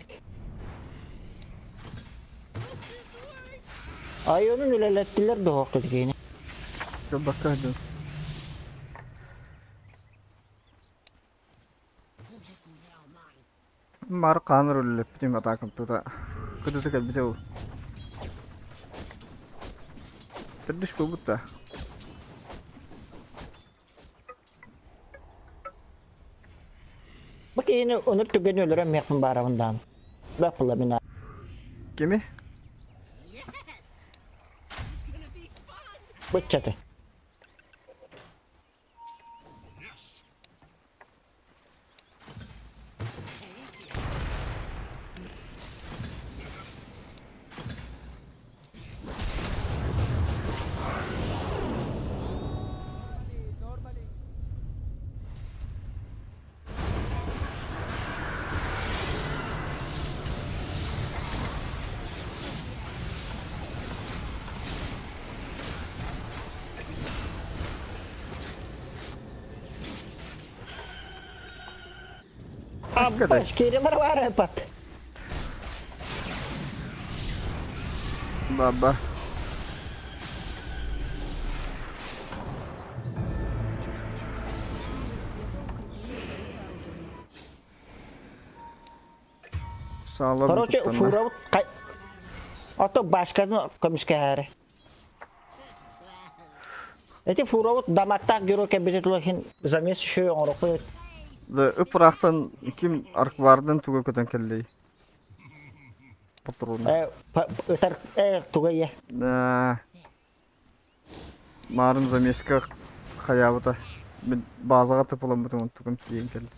Айонун үлэлэттилэр дуо кини. Бакка дьон. Маар хаанар үлэлэппитим атаакам тута. Кытыты кэлбитэ ол. Төрдүс буолбут да. Бу киһини онур түгэни өлөрөн миэхпин баарабын даҕаны. Баппыла мин Кими? Yes! This is gonna be fun! быччаты. Аббаш, кири бар пат. Баба. Саала Короче, бутуктана. фурабыт кай... Ото башканы көмүскэһээри. Эти фурабыт даматтаах герой кэлбитэ тула иһин замес еще оҥорохпут. Да, ыпыраахтан ким арквардан туга көтөн кэллэй? Патроны. Ытар туга ийэ. Да. Марын замеска хайаабыта. Мин базаҕа тыпыламмытым онтукум тиийэн кэллэ.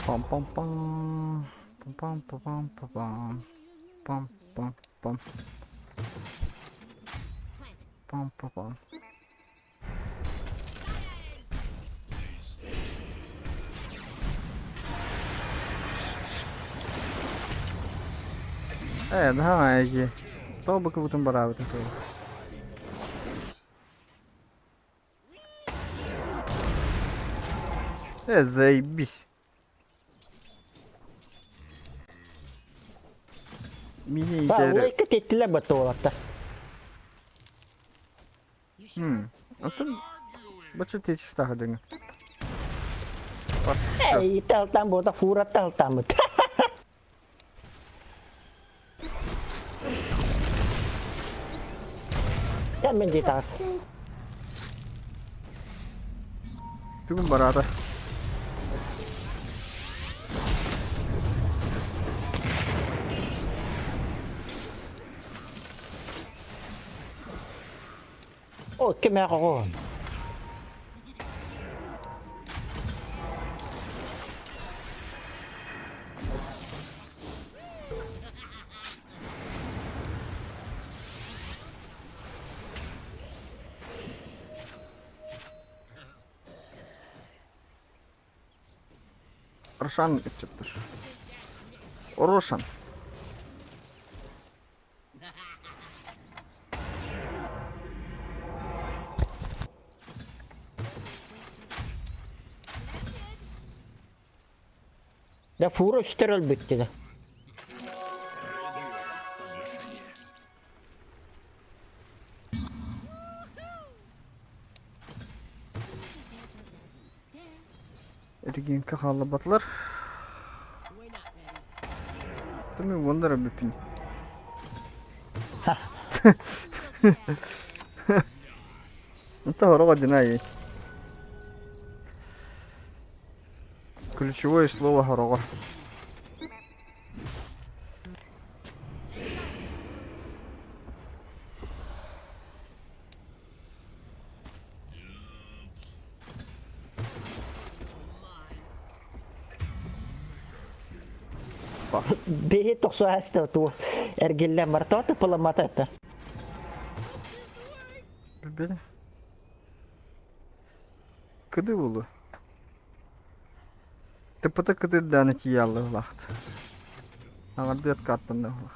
Пам-пам-пам. Пам-пам-пам-пам. Пам-пам-пам. Пам-пам-пам. Ээ, наһаа эги. Тоҕо быкыбытын бараабытын көрө. Э, заебись. Мини иитээри. Лайка теттилэр бытта уолаттар. Оттон бачча тиэчистаах дьаҥа. Эй, алтан буота фууратта алтааммыт. Мен дии таас. Бүгүн бараата. О, кимээх оҕо. Рошан ыччаттар. Рошан. Да фура үстэр өлбүттэ да. Эргиэнкэ хаалларбатылар. Мин уонна эрэ бүппүн. Это хорого динай. Ключевое слово хорого. Биһи тохсуһаста ту эргиллэн мартоota пыламмата это. Били. Кыды булу. Тыпыта кыдырдааны тиийаллыылаахт. Аҥардыат кааттанныылаах.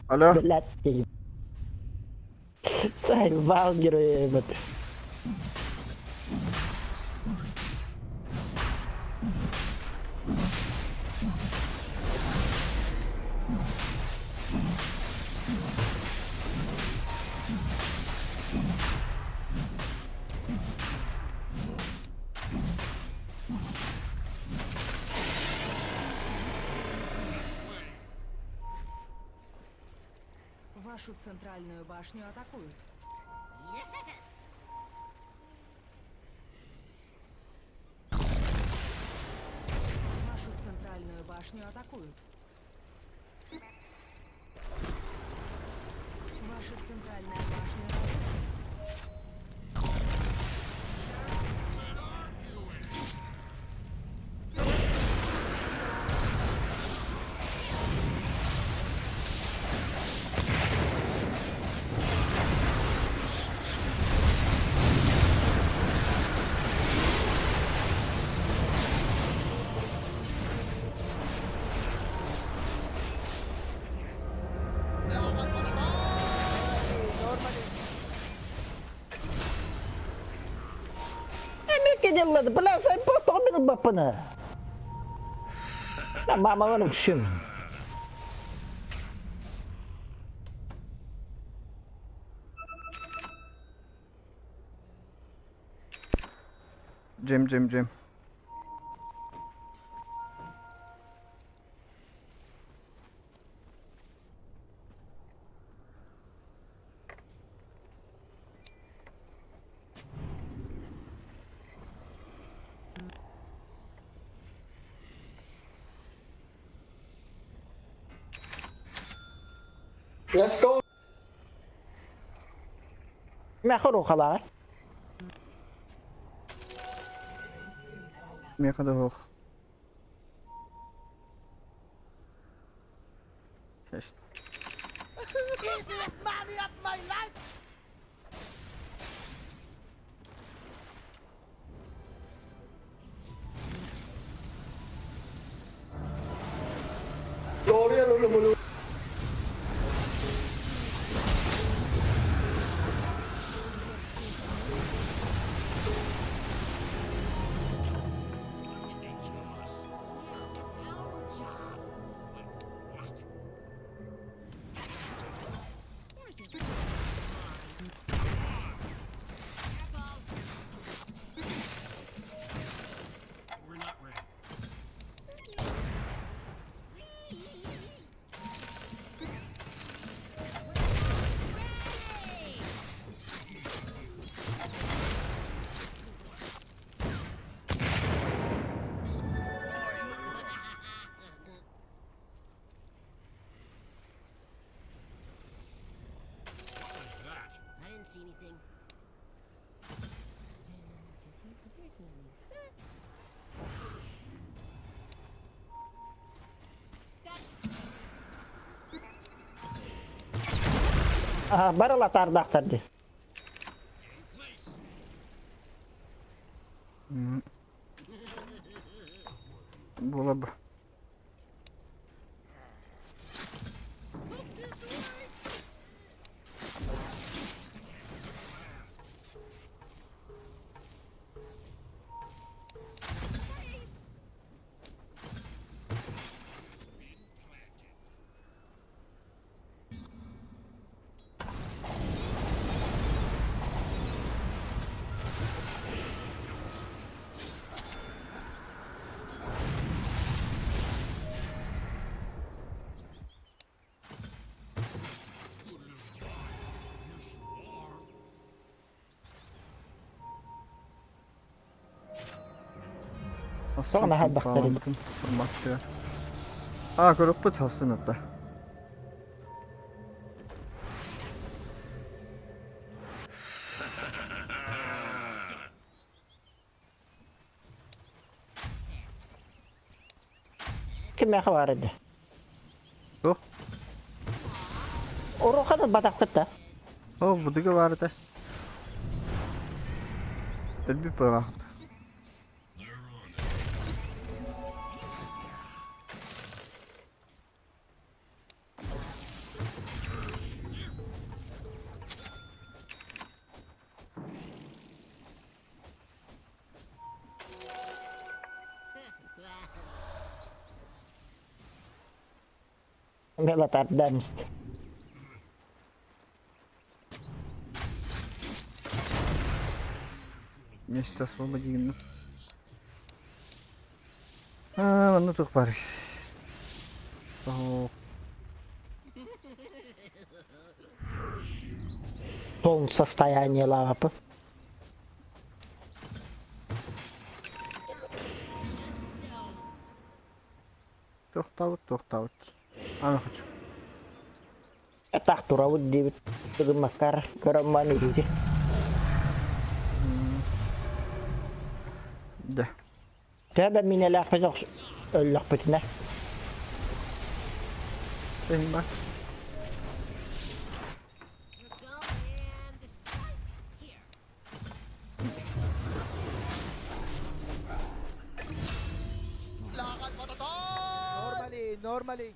Алло. Блядь. Сайбал героебыт. Вашу центральную башню атакуют. Yes! Вашу центральную башню атакуют. Ваша центральная башня разрушена. Кенеллады, бля, сайпа тоҕо мин ылбаппына. Мамалар үксүм. Джим, Джим, Джим. Let's go! Миэхэ уруукалааҕый? Миэхэ да суох. Easiest money of my life! Gloria, lumulutang. I didn't see anything. Барыла таардаахтар дии. Буола Тоҕо наһаа элбэхтэр Аа, көрөкпүт хассын атта. Кимиэхэ баар этэ? Туох? Уруха батахпыт да. Ол будуга баар этэ. Өлбүт быһалаахпыт. Мела тардамст. Я сейчас освободим. А, манна туох баарый? Оо, Полное состояние лапы. Тохтаабыт, тохтаабыт. Аны хочу. Этах турабыт диэбит гыммаккар көрөммөн илди. Да. Төһө да минэлээхпит өллөхпүтүнэ. Эһин бар. Lakad mo to Normally, normally.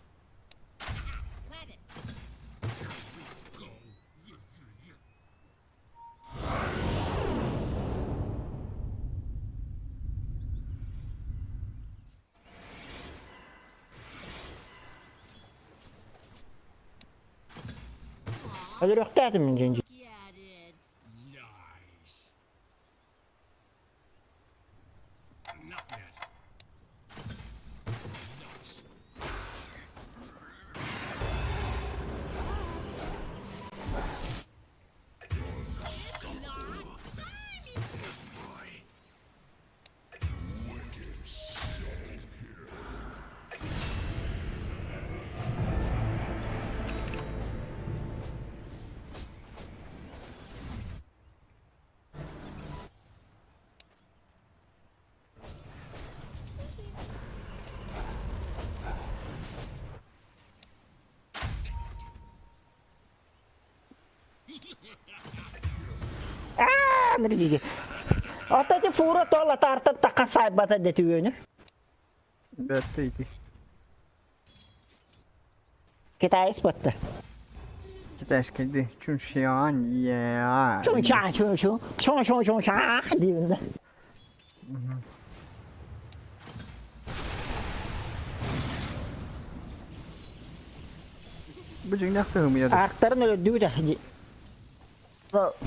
Өлөрүөхтээтим мин дьин. Аа, диги. Ата ити фура тола атаартан такка сайбата дэтүөнү. Бэртэ ити. Китайс батта. Китайскайды Чуншиан я. Чун ча чун чун чун чун чун ча диибин. Бу дьиҥнээх тыһымыйа да. Аактарын өлөрдүбүт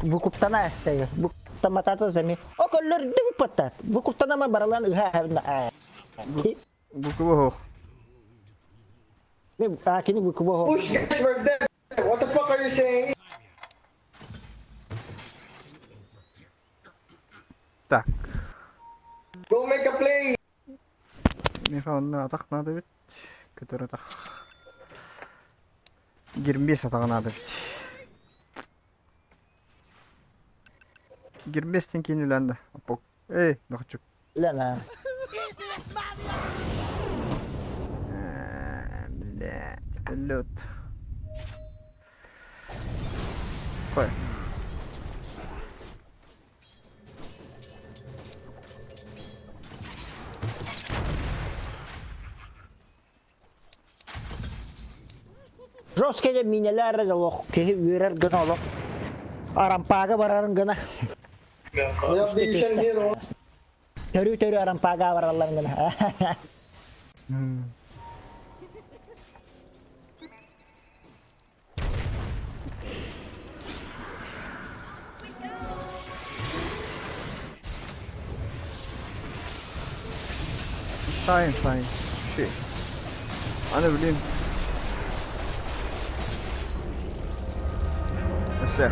Букуптана эстэйэ. Буктаматата зами. О көллөрдүбүт паттат. Букуптанама баралан ыһа Букуба хоох. Кини букуба хоох. Push guys, we're dead. What the fuck are you saying? Так. Go make a play. Миэхэ онно атах наада эбит. Көтөр атах. Гермес атаҕа наада эбит. Герместен киин үлээн да. Оппок. Эй, нохчук. Лена. Easiest money Бля, лед. Қой. Жесткий де минелер олох киһи үөрэр гына олох. Арампаага барарын гына. We have vision here, oh. Төрүү-төрүү арампаага бараллар гына. Fine, fine. Shit. Аны блин. Өссө.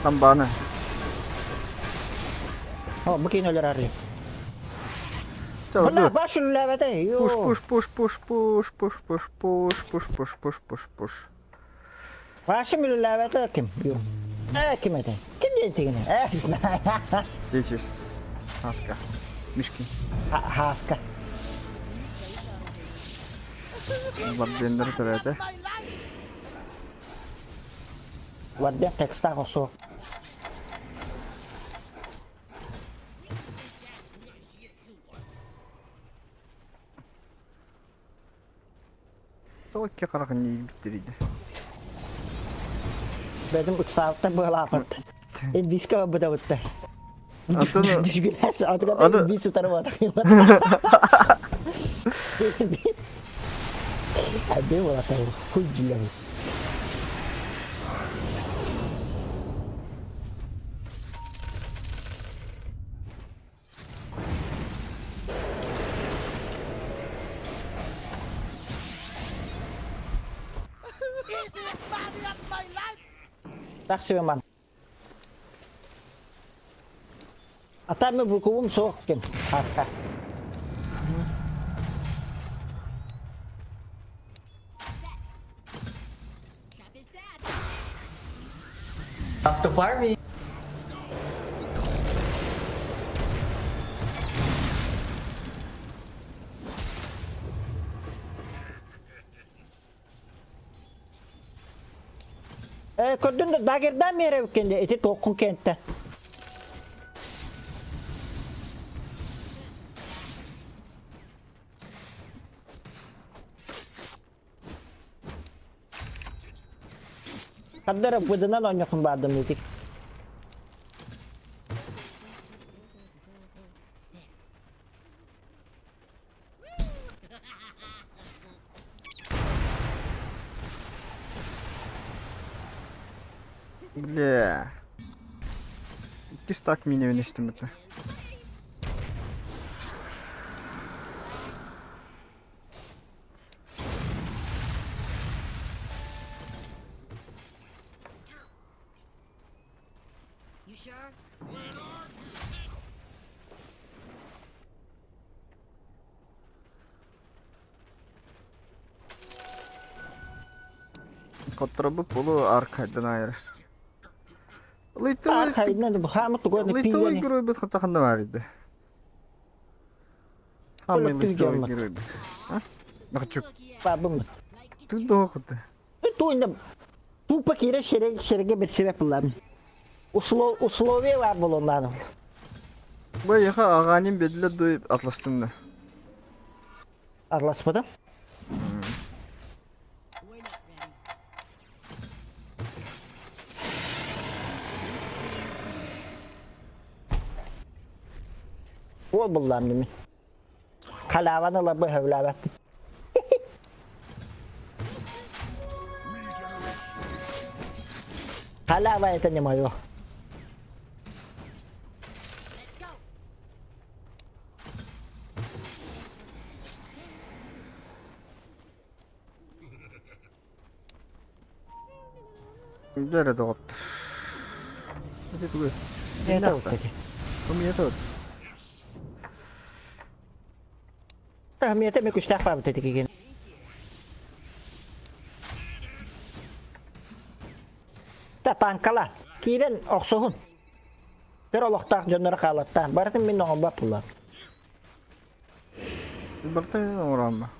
Тамбаны. О, бу киин өлөр арый. Бына баш үлләбәтә. Пуш, пуш, пуш, пуш, пуш, пуш, пуш, пуш, пуш, пуш, пуш, пуш, пуш. Башым үлләбәтә ким? Юк. Э, ким әйтә? Ким диэн тигинэ? Э, Здесь Хаска. Мишки. Хаска. Вардендер төрөтө. my life. Варден текстах осо. Тоқке қарақын иилбиттерийде. Бэдим ыксаабыттан быһалааппыт. Биска быдабытта. Антон Түшгүлэс Аны- атыгата бис утары батак. Әбе болата хуй дилер. Easiest money of my life. Тахсыбаман. Атамы букубум соқ кем. Хака. Trap is set. Up to farming. Э, көрдүн да дагердан мере кенде эти тоққун кентте. Каддара быдынан ойнокун бардым этик. Бля. Иккис так минебин истим это. You sure? Хотторобут болу аркайдан айыр. Литовый Аркайдан хаамы тугуна Литовый пиени. герой бит хатаханда бар иди. Хамы литовый герой бит. А? Нахчук. Бабым. Ты дохуты. Туйна тупо кире шерег шереге бир себеп булам. Условия бар булунлар. Бу яха аганин бедле дуй атластым да. Араласпадым. We're not ready. Ол буллам дими. Халаваны лабы хөвләбәт. Халява это не мое. Let's go. Дәрі доғыттыр. Это тугы. Это вот эти. Умеет. Мете мекүстәх бар бит деген. Та танкала. Кирен охсуһун. Бір олохтаах дьонноро хаалаттаан. Барытын мин оҥолбат булар. Барта орамма.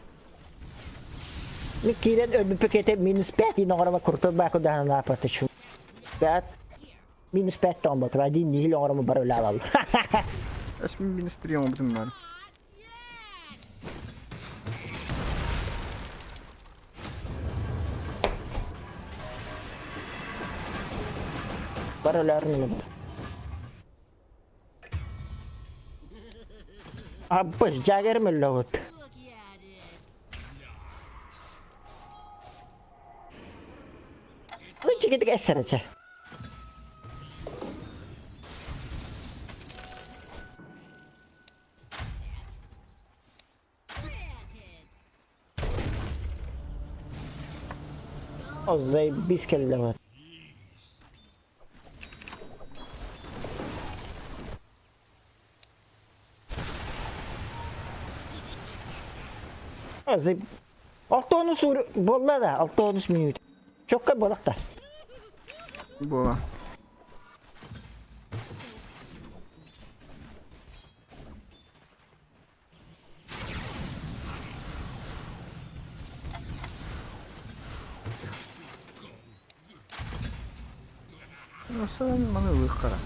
Мин киирэн өлбүппэ минус 5 ин оҥоромо куртун баку даһан апаты чу. Пять. Минус 5 тоҥ бат. Один нихил оҥоромо бар өлаалал. Эс минус 3 оҥбутум бар. Бар өлөөрүн Аббас жагерим өллөгөт. Look at it. Лучше эсэрэ. Set. Granted. О, заебись кэллэҕит. О, заеб... Алтонус буолла да, алтонус минут. Чокка буолахтар. Була. Ну, сен маны выхара.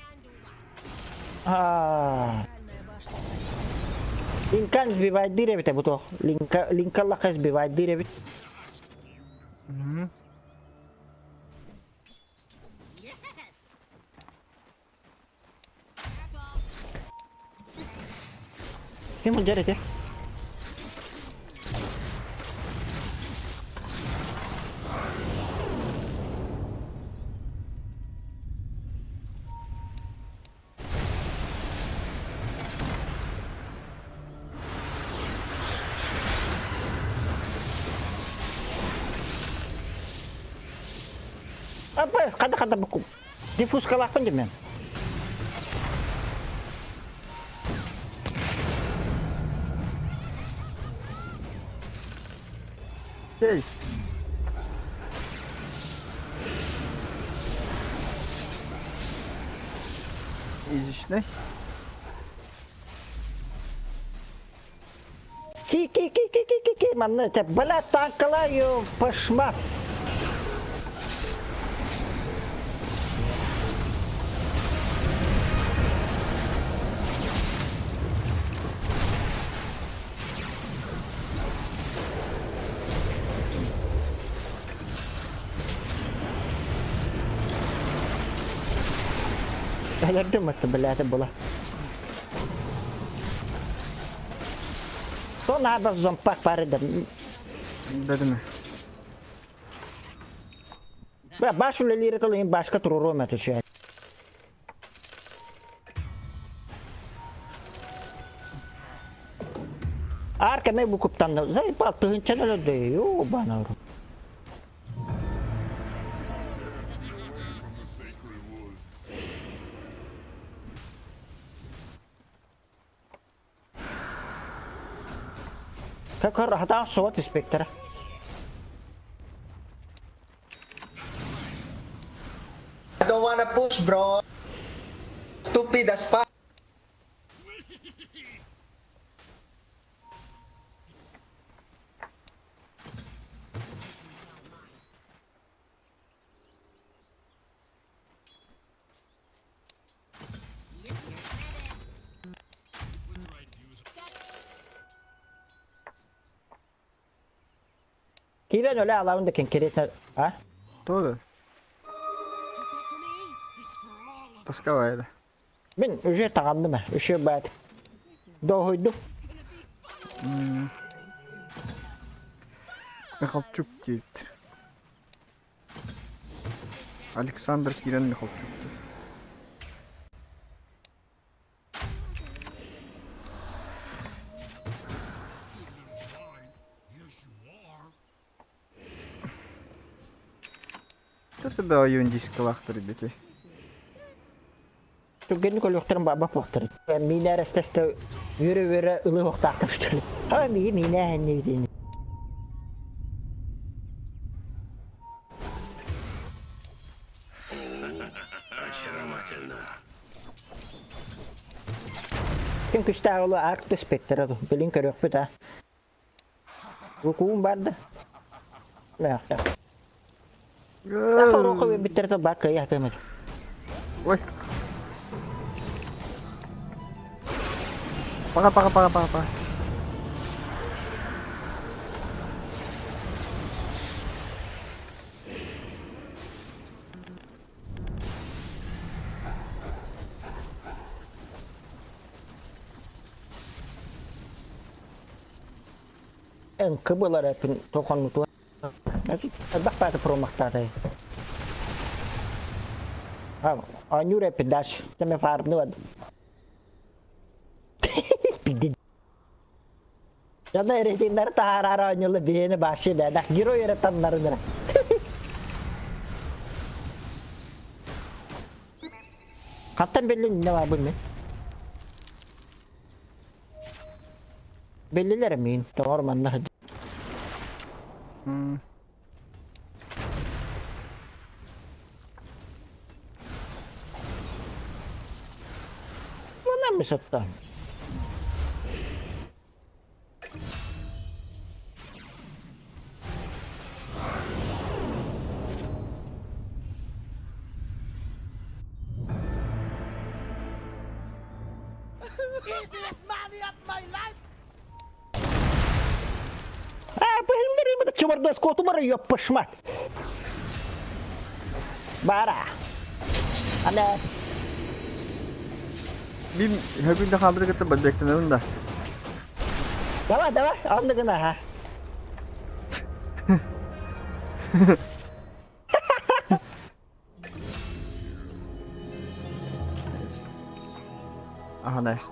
And one. Аа, Центральная башня Линкан сбивает эбит бу Линка Линка лака сбивает эбит. Yes. Careful. Ким бұл жарайды? Апа, қада қада бұ диффузкалаақпын деп мен. Эй, Изичнэй. Ки ки ки ки ки ки ки манна те бля танкалаю пашма. Өлөрдүм отто билээтэ була. То надо зомпак бары да. Дедим. Баш үлэлиир тылын башка туруруом этэ Аар кэмэ бу куптанна. Заебал, тыһынчан өлөрдө. Йоо, банару. Көр, хатаан суот инспектора. I don't wanna push, bro. Stupid as fuck. Киирэн өлө алабын да кэнкириэтэ а? Тоже. Тосковая. Мин уже таҕанным ээ, үчүгэй баат. Доһуйдум. Михалчук диэбит. Александр киирэн Михалчук диэбит. Что тебя ойуун дискалаахтар эбитий? Түргэнник өлүөхтэрин баба буохтар. Миинэ эрэстэстэ үөрэ-үөрэ ылы уохтаахтар что ли. А мии миинэ эһэннибитин. Ким күстээх олу арк түспэттэр оду. Билин көрүөхпүт а. Куун бар да. Хоруоха биэрбиттэр баар кыайа сатыам Ой. Пока, пока, пока, пока, пока. Эҥкэ буолар эпин тохоннутуа. Элбэх баата промахтаатай. Оонньуур эппит даш. Теме фаарбны бад. Пиди. Жана рейтиннер таһаарар оонньуулу биһиэни башы бэдэх герой эрэ таннарынара. Хаттан биллин не бар мин. Биллилэр миин, тоҕор манна сылдьар. Манна ми сыттан. Easiest money of my life! А, быһыллар чувардас котумара ёппашмат. Бара. Ана. Мин хөбүн да хаалдыры кытта бэктэнэбин да. Давай, давай, онно гына ха. Аха, nice.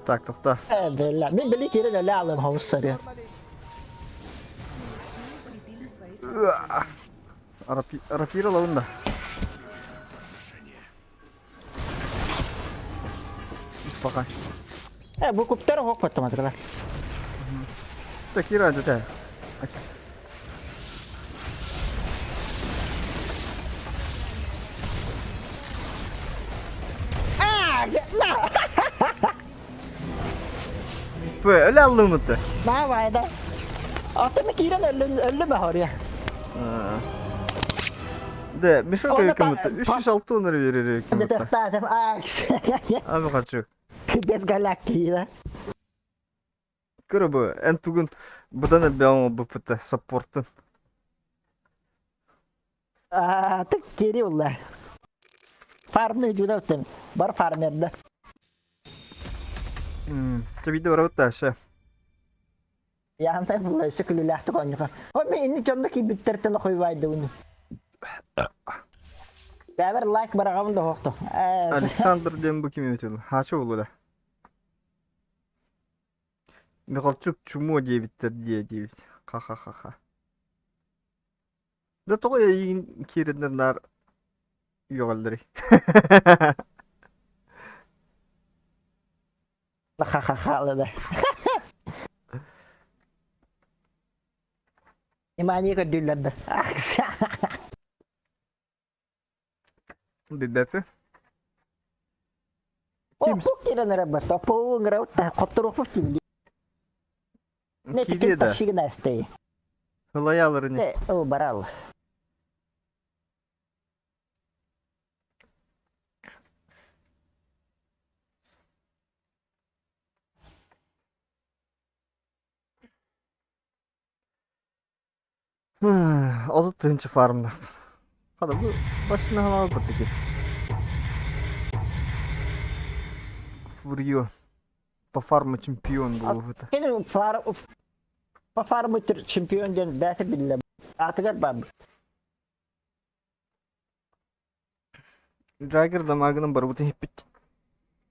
Так, тоқта. Бella. Мин били кирен өлө алым ховуссарыа. Рапира лабын да. Пока. Э, бу куптар хок паттаматыгар. Так, Кира, это. Өлө аллымыты. Давай, да. Атымы киирэн өллүм хория. Да, мешок кымыты. 306 онор берер кымыты. Тахтаатым акс. Ами хочу. Без галактики, Көрө бу, эн тугун будан элбэҕин буппута саппортун. А, так кири улла. Фармный дьүлэттэн бар фармерда. Чэ биирдэ барабыт да ше. Яантай булла өссө күлүүлээхтик оонньуха. Ой мен инни дьонно киирбиттэртэн охуйбайдыбын. Бэбэр лайк бараҕабын да хоохто. Александр диэн бу ким эбит Хаача буолуо да. Михалчук чумуо диэбиттэр диэ диэбит. Ха-ха-ха-ха. Да тоҕо эйигин киирэннэр наар үөҕэллэрий? Ха-ха-ха да. Внимание көрдүүллэр да. Билбэппин. Оппук киирэн эрэ бат. Оппугу ыҥырабыт да хотторуохпут дии. Киирие да. Ташигнастай. Ылайалар ини. О, барал. 30 тыһыынча фармнаах. Хата бу башына халаабыт таки. Фурьё. По фарму чемпион буолбута. Кини фар по фарму чемпион диэн бэйэтэ биллэ. Аатыгар баар. Джаггер дамагынан барбытын иһиппит.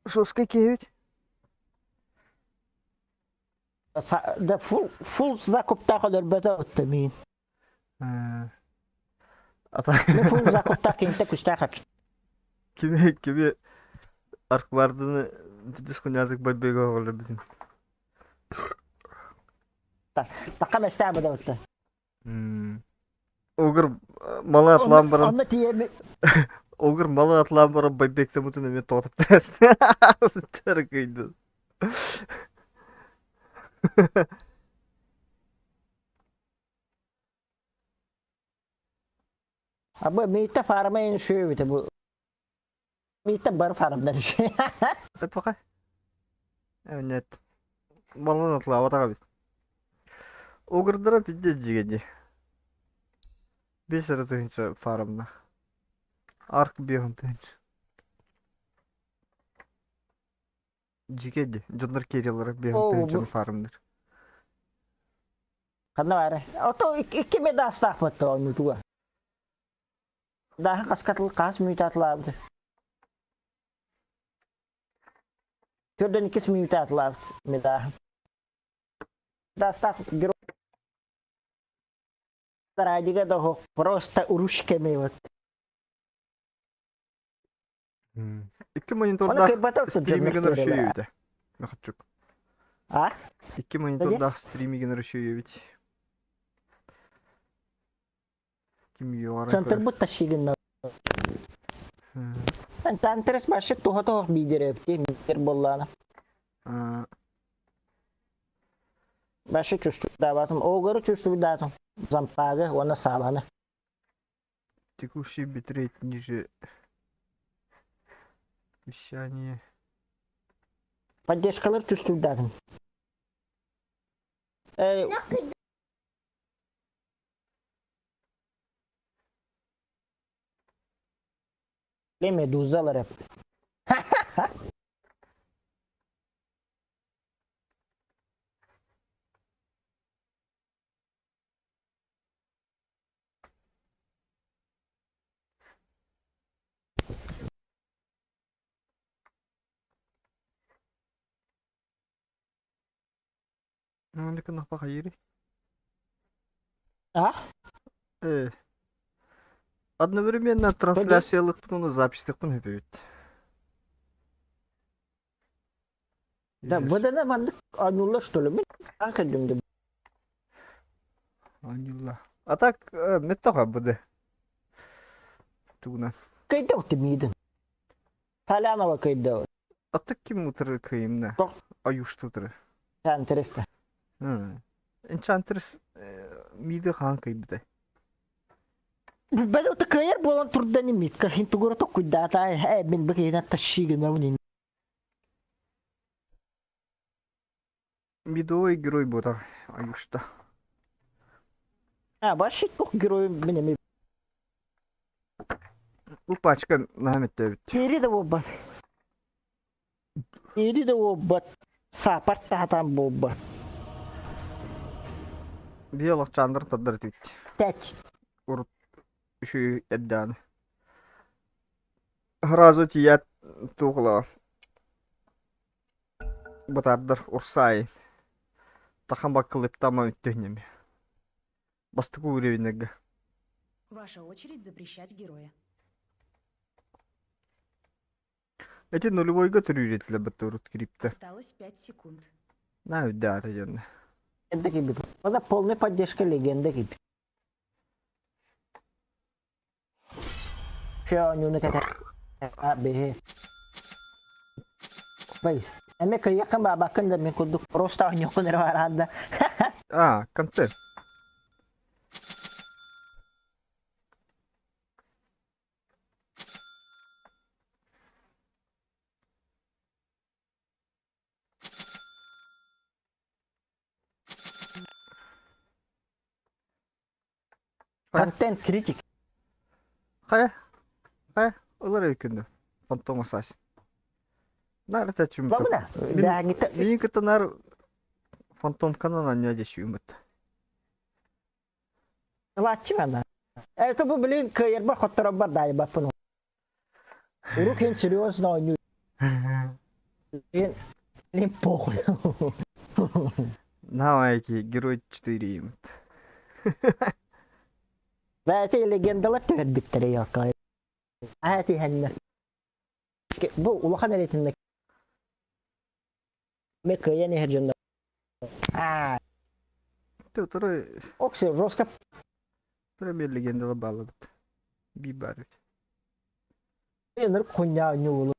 Шоска киһибит. Да фул фул закуптаах өлөрбөтө отто миин. Ата Фул закуптаах кинитэ күстээх эбит. Кими кими аркбардыны бүтүс кунятык байбыга оҕолор бүтүн. Такка мэстää быдабытта. Огыр малы атлаан баран Онно тиийэми Огыр малы атлаан баран байбектемутун эмиэ тоҕотуп кыйды. Абы миитэ фарма ин шүөбүтэ бу. Миитэ бар фармдар. Пока. Нет. Малын атлаабатаҕа эбит. Огырдара пиздец дьигэди. Бес эрэ тыһыынча фармна. Арк биэһун тыһыынча. Дьигэ ди. Дьоннор киирэллэрэ биэһун тыһыынчаны фармныр. Ханна баара? Ото икки медастаахпыт оонньуутуга. Дааһын хаскатыл хас мүнүүтэ атылаабыт. Төрдөн иккис мүнүүтэ атылаабыт медааһын. Дастаах герой Радига да просто уруш кэми вот. Икки монитордаах стримигин расширюете. Махатчук. А? Икки монитордаах стримигин расширюете. Ким юара Центр бут тащигин. Антантерес башы туха тоох бидерепти митер боллана. Башы чувствуйдаабатым, оогору чувствуйдаатым. Зампагы, уонна сааланы. Текущий битрейт ниже вещание. Поддержкалар чувствуйдаатым. Медузалар эп. Маннык хайыырый? А? Э. Одновременно трансляциялыкпын уонна записьтыкпын хөпөбүт. Да, ВДН маннык оонньууллар что ли? Мин аан кэллим да. Оонньуулла. А так меттоха БД. Тугунан. Кыйда миидин. Талянова кыйда. А так ким утары кыйымна? Аюшты утары. Enchantress. Enchantress миди хаан кыйбытай. Бэл кыайар буолан турдани митка хин тугура токкуйдаата э мин бу киһинэ тащигына Мидовой герой буотар Аюшта. А, вообще туох герой мин эми. Бу пачка наһаа мөттөөбүт. Кири да буолбат. Кири да буолбат. Саапар таһатан буолбат. Биолог чаандар тардар этибит. Тэч. Урут үчүгэй эрдэҕинэ. Сразу тиийээт туох ылаҕын? Бытаардар урсаайын. Тахан баккылыптаама үттүһүнэми. Бастакы уровеннарга. Ваша очередь запрещать героя. Эти нулевойга төрүүр этилэр бытта урут кириптэ. Осталось 5 секунд. На үрдээтэ дьонно. Легенда киирбит. Онно полная поддержка легенда киирбит. Все, оонньууну кэтэ биһи. Бейс. Эмэ кыйыаххын баабаккын да мин курдук просто оонньуоххун эрэ бараан да. А, контент. Контент критик. Хайа, хайа, ылар өйкүндү. Фантом Ассасин. Наар этээччим. Ламына, бэҕэҥҥитэ Миин кытта наар фантомканан анньа дьэшүүмүт. Ылааччы ана. Это бу блин кыайарбар хотторорбор даайбаппын. Урук иһин серьезно оонньуу. Блин, похуй. Давайте, Герой 4 имит. Бэйэтэ легендалар түһэрбиттэрэ ёкка. Аа тиһэннэр. Бу улахан эретиннэ ме кыайан иһэр дьоннор. Аа. Ты Окси, жестко. Premier легендалар бааллабыт. Би бар бит. Ынырык хуйня оонньуу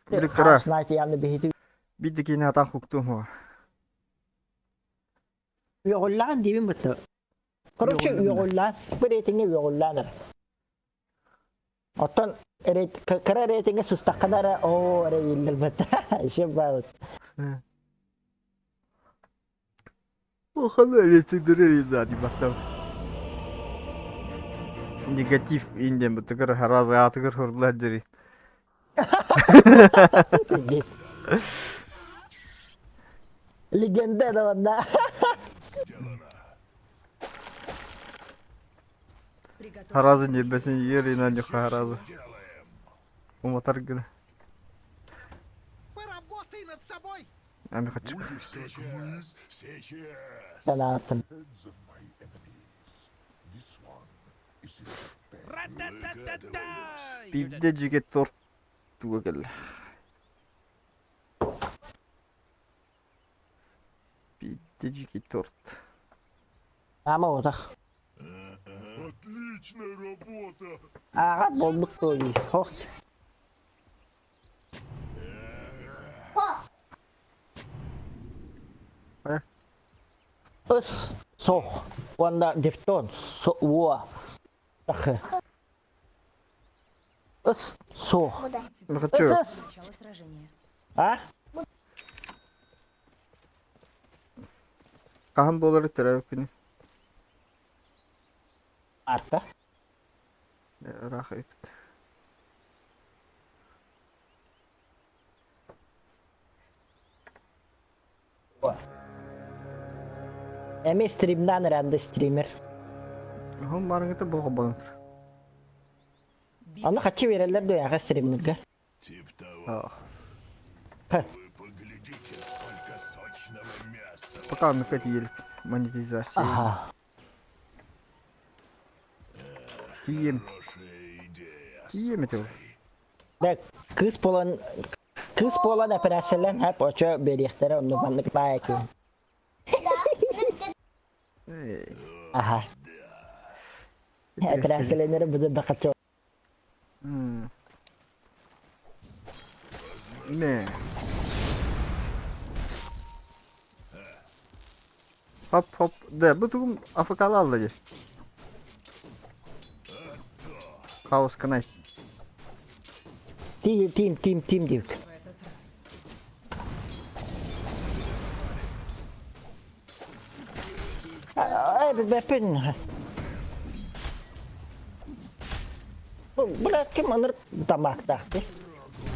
Били кыра. Знаете, явно биһити. Биир да киинэ атаах хуктуум хуа. Үөҕүллээн диибин бытта. Короче, үөҕүллээн. Бу рейтингэ үөҕүллээн эрэ. Оттон кыра рейтингэ сыстаххына эрэ оо эрэ ииллэр бытта. Еще баабыт. Улахан рейтингдери да баттам. Негатив инден бытыгыр харазы атыгыр хурлар дери. Легенда да да. Харазы небесин ерина нюха харазы. Уматар гына. Поработай над собой! Ами хочу. Сейчас, сейчас. Санаатын. Биирдэ дьигэ торт туга кэллэ. Биирдэ дьиги торт. Ама отах. Отличная работа! Ааҕат буолбут туой. Хох. Ыс сох уонна дифтон уо тахы. Ыс суох. Хочу. Ыс ыс. Начало сражения. А? Хаһан буолар төрөөбүт күнү? Арта. Ыраах эбит. Эми стримнан эрэнде стример. Оһон барыҥыта бу холбонор. Аны хаччы береллер да яха стримнерге. Тип того. Ха. Вы поглядите, сколько сочного мяса. Пока оннукка тиийэлик монетизация. Аха. Тиийем. Хорошая идея. Тиийем этэ. Да кыыс буолан кыыс буолан эпэрээссэлэн хэп очо биэриэхтэрэ онну маннык баай киһи. Аха. Эпэрээссэлэнэрэ быды бакачо. Не. Хоп хоп. Да, бу тугум АФК-ла алла дии. Хаос канай. Тим тим тим тим диэбит. В этот раз. Ай, бэппин. Бу ким ынырык тамаактаах дии.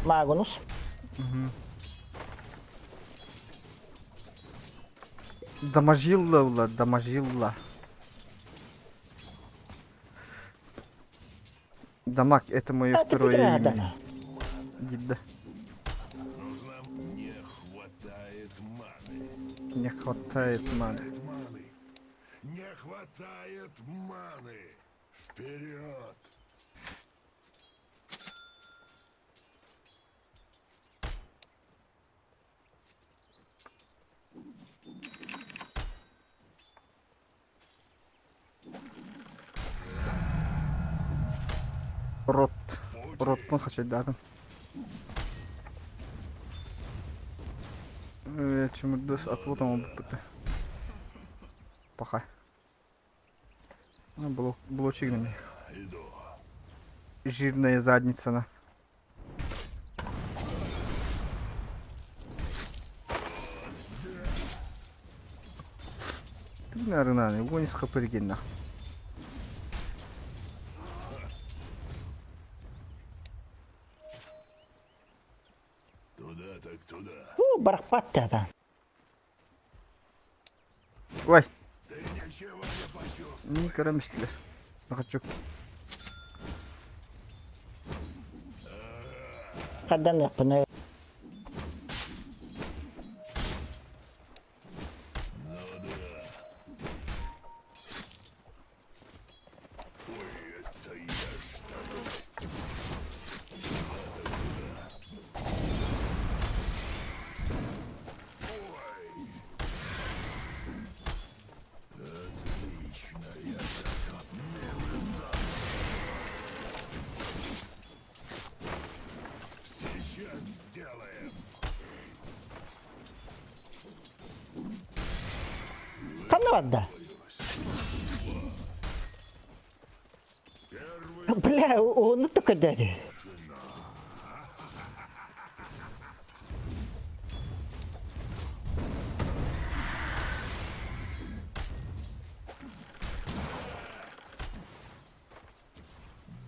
Магнус. Дамажилла ула, дамажилла. Дамаг это мое А ты второе имя. да. Гидда. Нужна... Не хватает маны. Не хватает маны. Хватает маны. Не хватает маны. Вперед! Рот. Ротпун хачайдаатым. Чумурдус отвод оҥорбуппут. Пока. Ну, блочик на Иду. Жирная задница на. Нарынаны, угонис хапыргинна. Туда так туда. Уу, барахпат да. Ой, Ты ничего не почувствовал. не карамштилер. Хочу. Хадан япына. Ну да. Ой, это я что ли? Туда так туда. Ой. Отлично, я так Сейчас сделаем. Ханна барда. Бля, оны түкірдеді.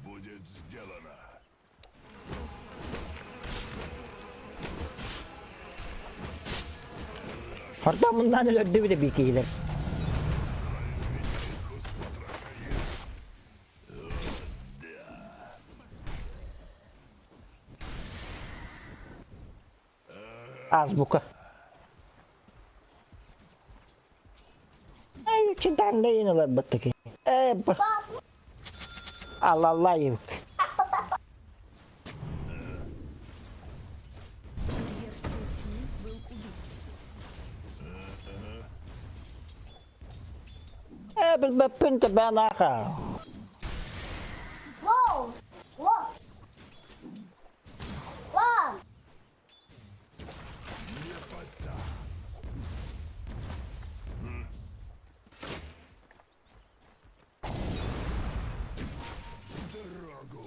Будет сделано. Хорда мындан өлөрдү бile бикейлер. Азбука. Ай, чидан дейін олар баттыки. Э, Алалаев. Курьер сил тьмы был убит. Э, билбеппин тебен аха. Воу! Во! Вон! Лепота. Дорогу.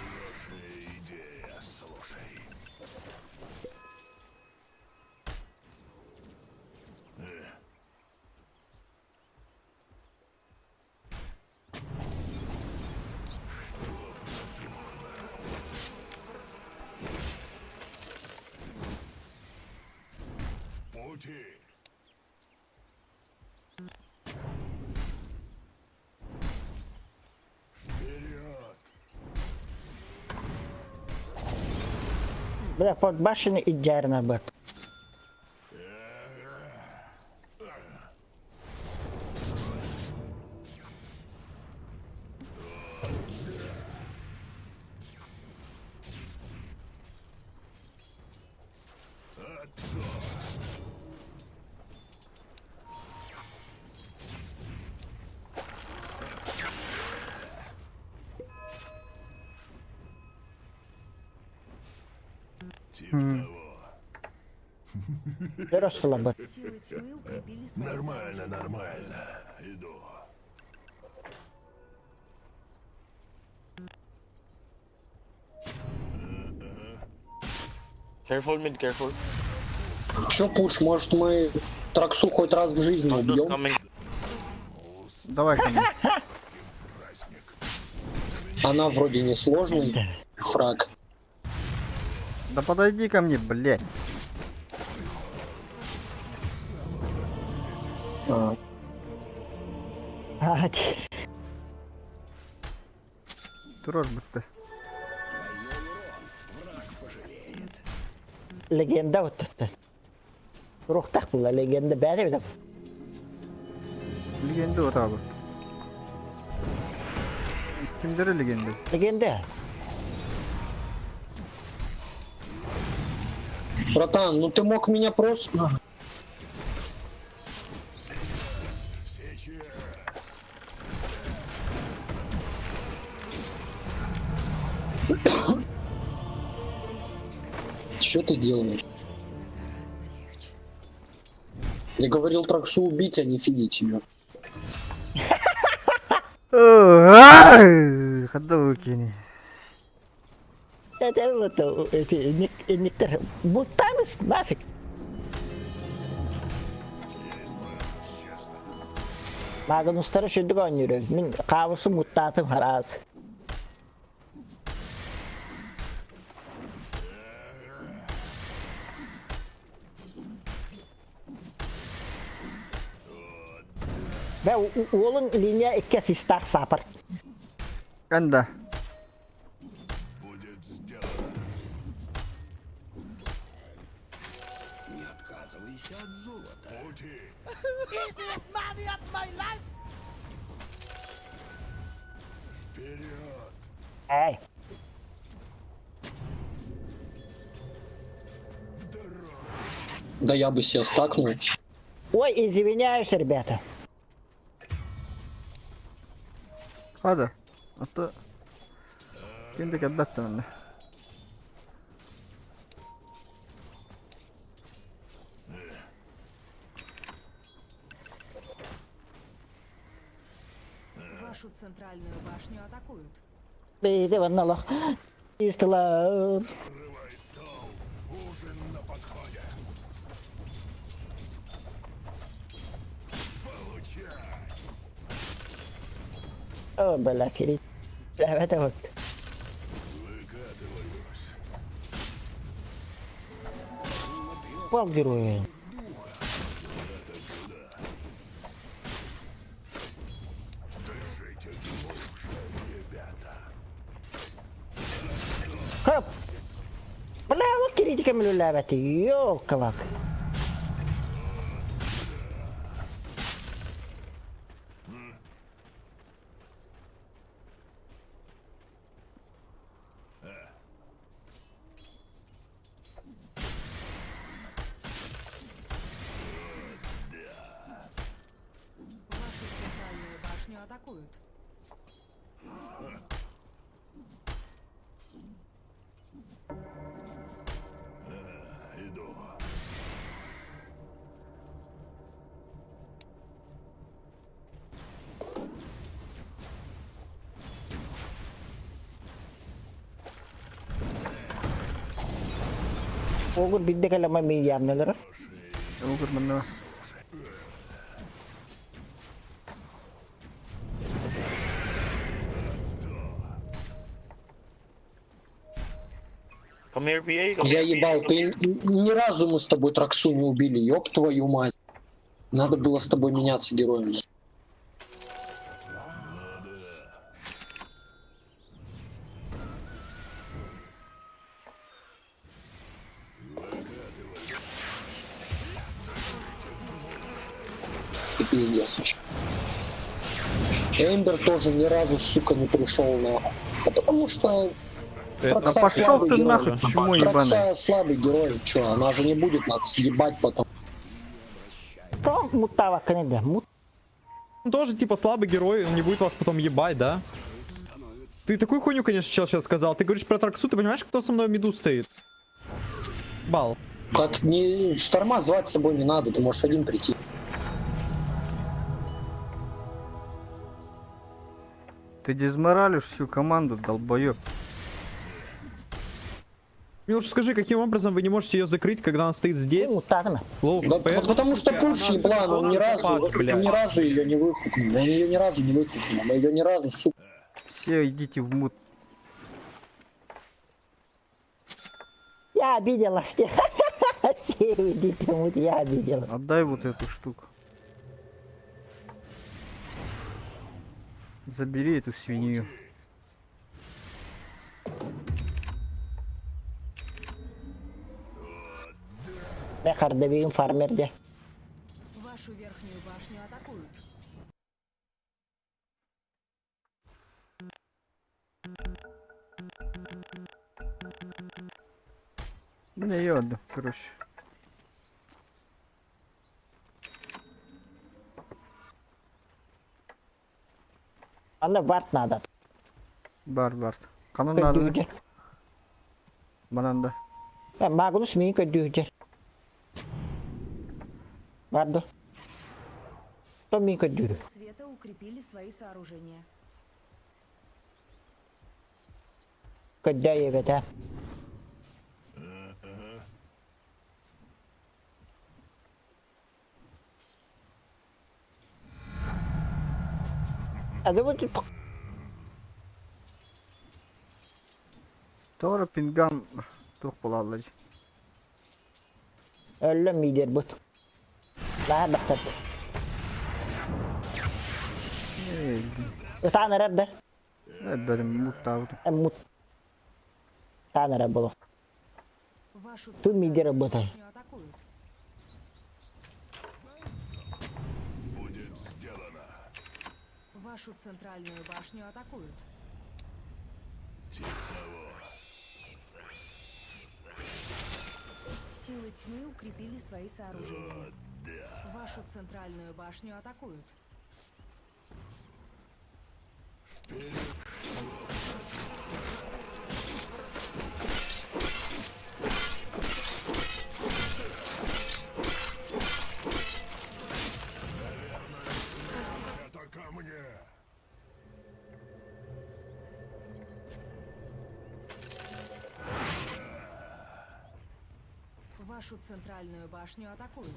Хорошая идея, слушай. В пути. Вперед! Бля, под башни иджарна бат. Отцу! Тип того. Дөрөс бат. Силы тьмы укрепили свои Нормально, сооружения. нормально. Иду. Careful mid, careful. Чё пуш, может мы Траксу хоть раз в жизни убьем. Давай ко мне. Она вроде не сложный фраг. Да подойди ко мне, блядь. А, Аа, дии. Турар бүттэ. Легенда оттоттон. Туруохтаах буолла легенда бэйэтэ эбитэ. Легенда отаабы. Кимдэрэ легенда? Легенда. Братан, ну ты мог меня просто... Что ты делаешь? Гораздо легче. Я говорил Траксу убить, а не фидить ее. Хадда кини. Это вот эти инниктер. Бултамыс нафиг. Магнустары шүрдүк оонньуур. Мин хаабысым муттаатым хараас. Бэ уолун линия икки ассистаах саапар. Канда. Будет сделано. Не отказывайся от золота. Пути. Easiest money of my life! Вперед. Эй, В дорогу. Да я бы себя стакнул. Ой, извиняюсь, ребята. Хада. А то... Ким да кэлбэт манна. Вашу центральную башню атакуют. Бейде ванна лох. Истала. Рывай стол. Ужин на подходе. Получай. О, бля, кири. Это вот. Выкатываюсь. Пол героя. Дышите глубже, ребята. Хоп. Бля, лох кири кемлюләбәти. Ёлкалак. Вашу центральную башню атакуют. Иду. Огур бидде калама миямналар. Огур манна. Я ебал, ты ни разу мы с тобой Траксу не убили, ёб твою мать. Надо было с тобой меняться героями. Ты пиздец вообще. Эмбер тоже ни разу, сука, не пришел нахуй. А потому что Да Тракса пошел слабый ты герой. нахуй, чмо ебаный. Тракса слабый герой, чё, она же не будет нас ебать потом. Том муттава кенеде. Мут Он тоже типа слабый герой, он не будет вас потом ебать, да? Ты такую хуйню, конечно, чел сейчас сказал. Ты говоришь про Траксу, ты понимаешь, кто со мной в миду стоит? Бал. Так не шторма звать с собой не надо, ты можешь один прийти. Ты дезморалишь всю команду, долбоеб. Мне лучше скажи, каким образом вы не можете ее закрыть, когда она стоит здесь? Уттаҕына. Low Да, HP. потому что пуш Она еблан, он ни разу, Патч, блядь. ни разу ее не выхукнул. Он ее ни разу не выхукнул. Он ее ни разу, сука. Все идите в мут. Я обиделась. Все идите, вот я обиделась. Отдай вот эту штуку. Забери эту свинью. Мен хардабигин фармер де. Вашу верхнюю башню атакуют. Мне ее отдам, короче. Аны вард надо. Бар, бар. Канан надо. Көрдүүрдер. Бананда. Магнус миин көрдүүрдер. Барды. То миин көрдүүрү. Света укрепили свои сооружения. Көрдөө ебете. Ады вот Тора пингам тух буолаллар. өллө мидер бут. Лаа бахтар. Ытаан эрэр да. Бәрім муттаабытым. Мут. Таан эрэр боло. Вашу Тут мидер центральную работает. башню атакуют. Будет сделано. Вашу центральную башню атакуют. Типа того. Силы тьмы укрепили свои сооружения. Вашу центральную башню атакуют. Это ко мне. Вашу центральную башню атакуют.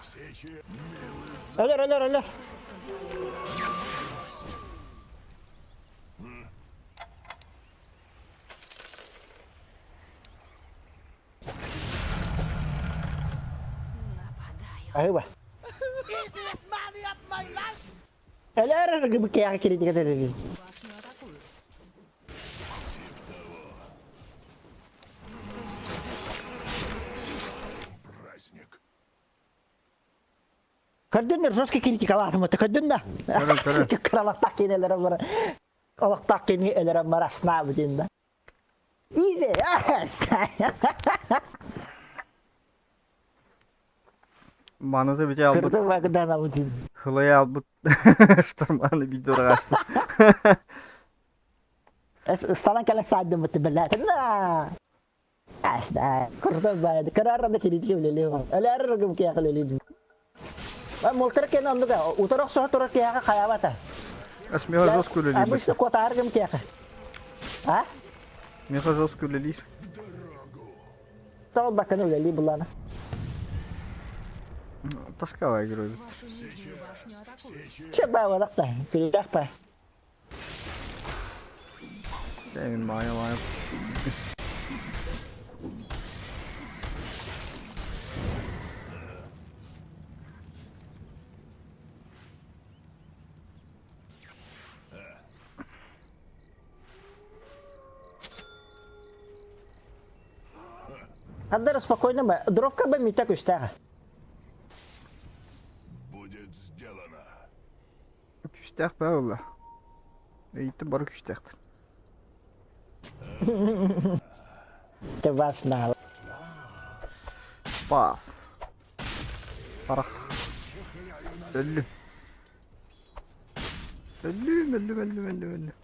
Сечи. Өлөр, өлөр, өлөр. Айба. Easiest money of my life! Өлөр, гыбыккая киритиге төрөр. Башню атакуют. Праздник. Көрдүннөр жесткий критикалаатым это көрдүн да. Көрөн, көрөн. Кралактак кинелер бар. Алактак кинелер бар асна бүтүн да. Easy. Маныты бите албыт. Көрдүн багдан бүтүн. Хылай албыт. Шторманы бит ұрғашты. Станан кэлэ саадым бут билла. Асна. Көрдүн ба. Карарда критика билели. Элер гым кия кылели. Молтер кен оннуга уторок соһо турар кияга хаябата. Ас меха жестко үлелейбит. Обычно котаар гым кияга. А? Меха жестко үлелейр. Тол баканы үлели булана. Ташкавай герой. Вашу нижнюю башню атакуют. Че ба варакта. Пирдах па. Сәмин мая мая. Хандар спокойно ба. Дровка ба митак үстәгә. Будет сделано. Күштәк бә ола. Өйтті бар күштәктір. Те вас на. Бас. Парах. Өллү. Өллүм, өллүм, өллүм, өллүм, өллүм.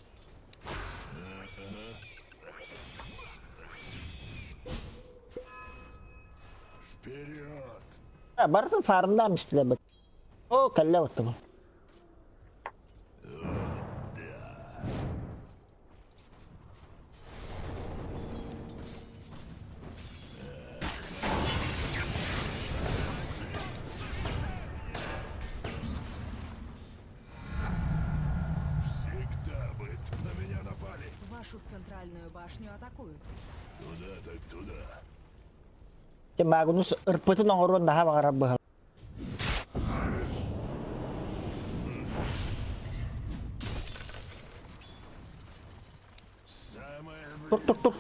Вперед! Барытын фармнаан истилэр. О, кэллэ оттубу. Всегда бы на меня напали. Вашу центральную башню атакуют. Туда так туда. Дьэ Магнус ырпытын оҥоруон наһаа баҕарар быһалаах. Самое Тур время. тур тур.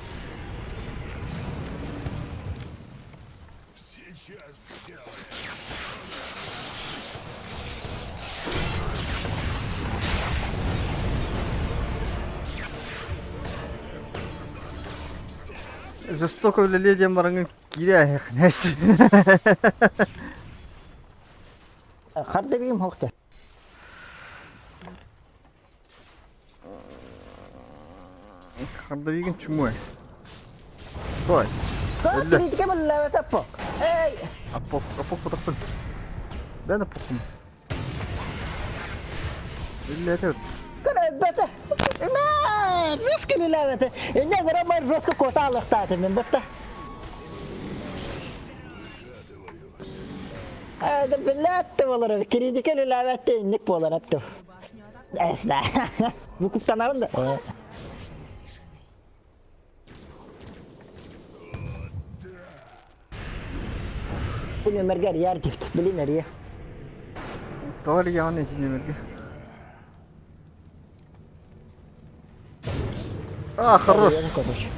Сейчас сделаем. Жестоко үлэлиэ диэн бараҥҥын киирэ эһэхнэс. Харда биим хоохта. Хардавигин чумой. Стой. Өллө. Критика биллээбэтэ аппок. Эй! Аппок, аппок потохпун. Бэн аппокпун. Өллөтө. Көрөбөтө. Мэ, мискин үлээбэтэ. Инне гырамар жестко кота алыктааты мен бытта. Да билээт болар. Критика үлээбэтте инник болар атты. Башню атакуют. Эсна. Бу куптанабын да. Тишины. Бу нөмергер яр дипт. Билин эрия. Тоҕо эрийэҕин ити нүөмэргэ? А, хорош. Короче.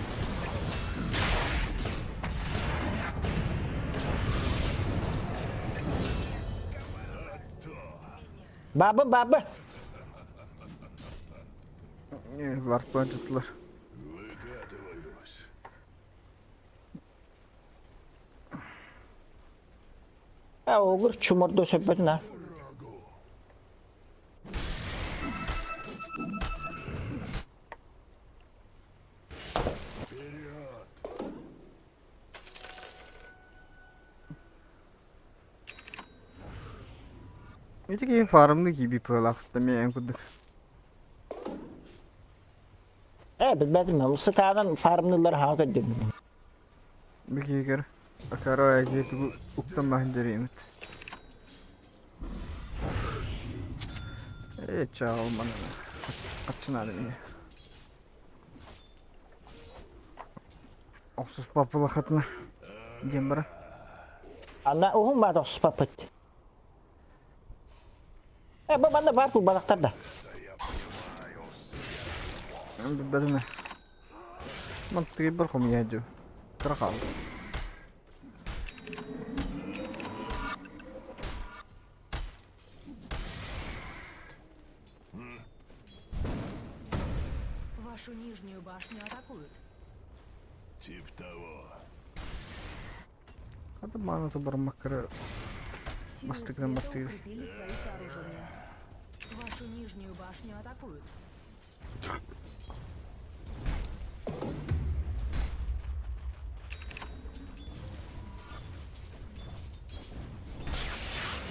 Баба, баба. Варпан туттулар. Выкатываюсь. А, огур чуморду сөппөтүн а. Врагу. Вперед! Ити киһи фармны киби пыалаахта мен эн курдук. Э, билбэтим. Сытаанан фармнылар хаҥа көрдүм. Бу киһигэр акара киһи тугу уктан маһын дьэриэмит. Ээ, чаал манана. Хаччынаады мини. Охсуспаппылахатына диэн бара. Анна уһун баат охсуспаппыт. Э, бу манна баар кулбалахтар да. Билбэтим. Мантыгы бір хомуйа дьу. Кыра хаалла. Вашу нижнюю башню атакуют. Тип того. Хата мааны бармаккара Силы Бастыгынан света бастыгы. укрепили свои сооружения. Вашу нижнюю башню атакуют.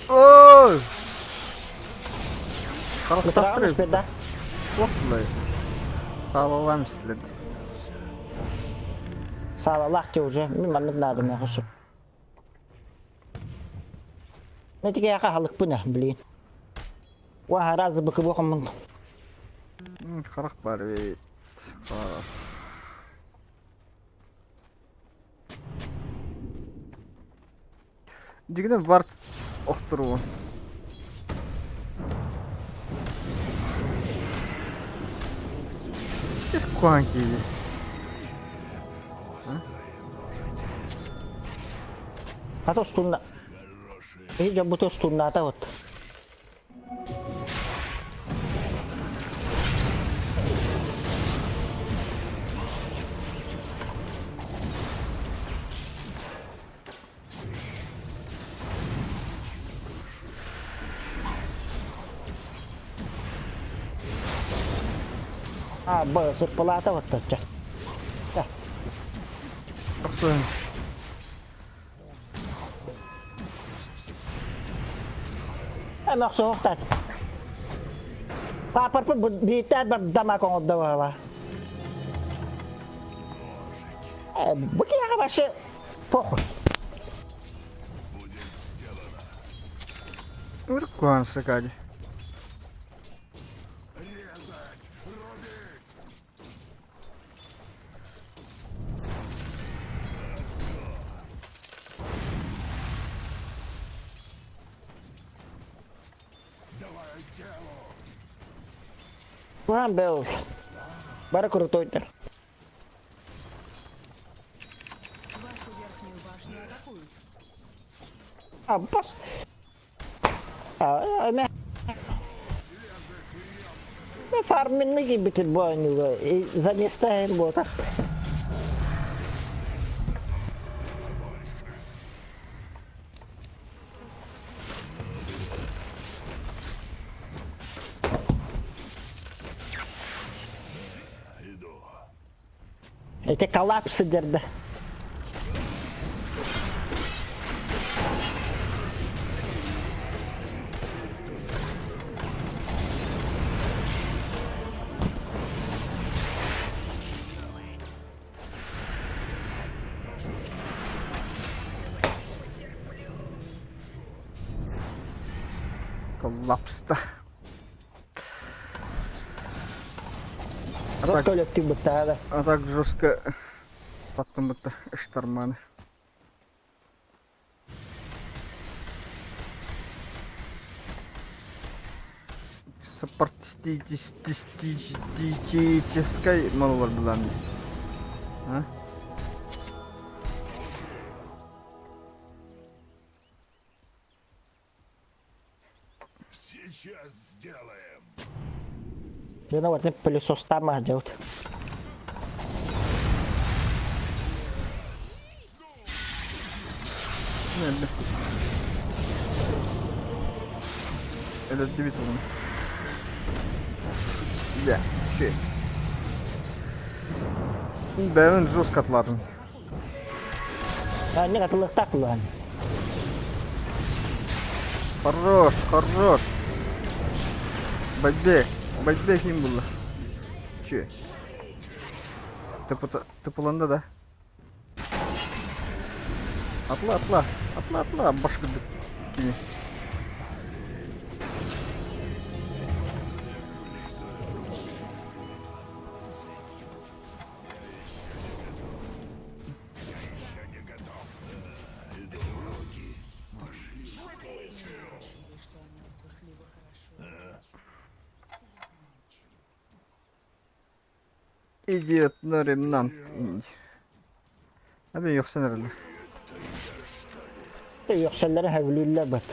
Ой! Мытыраҕын Харахтаахтар үспүт да. Туох Саалалаан истилэр. Саалалаах дии уже. Мин маннык наадым яхусу. Нэтигэ хаһалыкпын а, блин. Уа разы быкы буохаммын. Харах баар эбит. Харах. Дьиҥинэн вард охторуон. Куһаҕан киһи. Хата устунна. Киһи дьоммуту устуннаата вот. А, б, сыппылаата отточча. Охсуһун. Эм охсуохтат. Паапарпыт бииртээр бардама оҥордо баҕала. Бу киһиэхэ вообще похуй. Уркуан сакади. Уһаан бэл. Бары крутойдар. Вашу верхнюю башню атакуют. А, бас. А, мэ. Фарминны киирбитин бу оонньууга за место буотах. Эти коллапсы дерді. Коллапста. А Вот так, коллектив быттаада. а так жестко таттым бытта ыштарманы. Саппортистическай малалар булан. А? Сейчас сделаем. Дьоно барытын пылесостаан делают. Өлөрдүбүт угун. Да, ши. Бэйэн жестко атлатым. Анньык атылыктаах булан. Хорош, хорош. Бальбек, Бальбек ким булла? Че? Тыпыланды да? Атла, атла, атла, атла, баш курдук кини. Идиот, но ремнант. Abi yoksa nerede? Үөхсэллэрэ сөбүлүүллэр бат.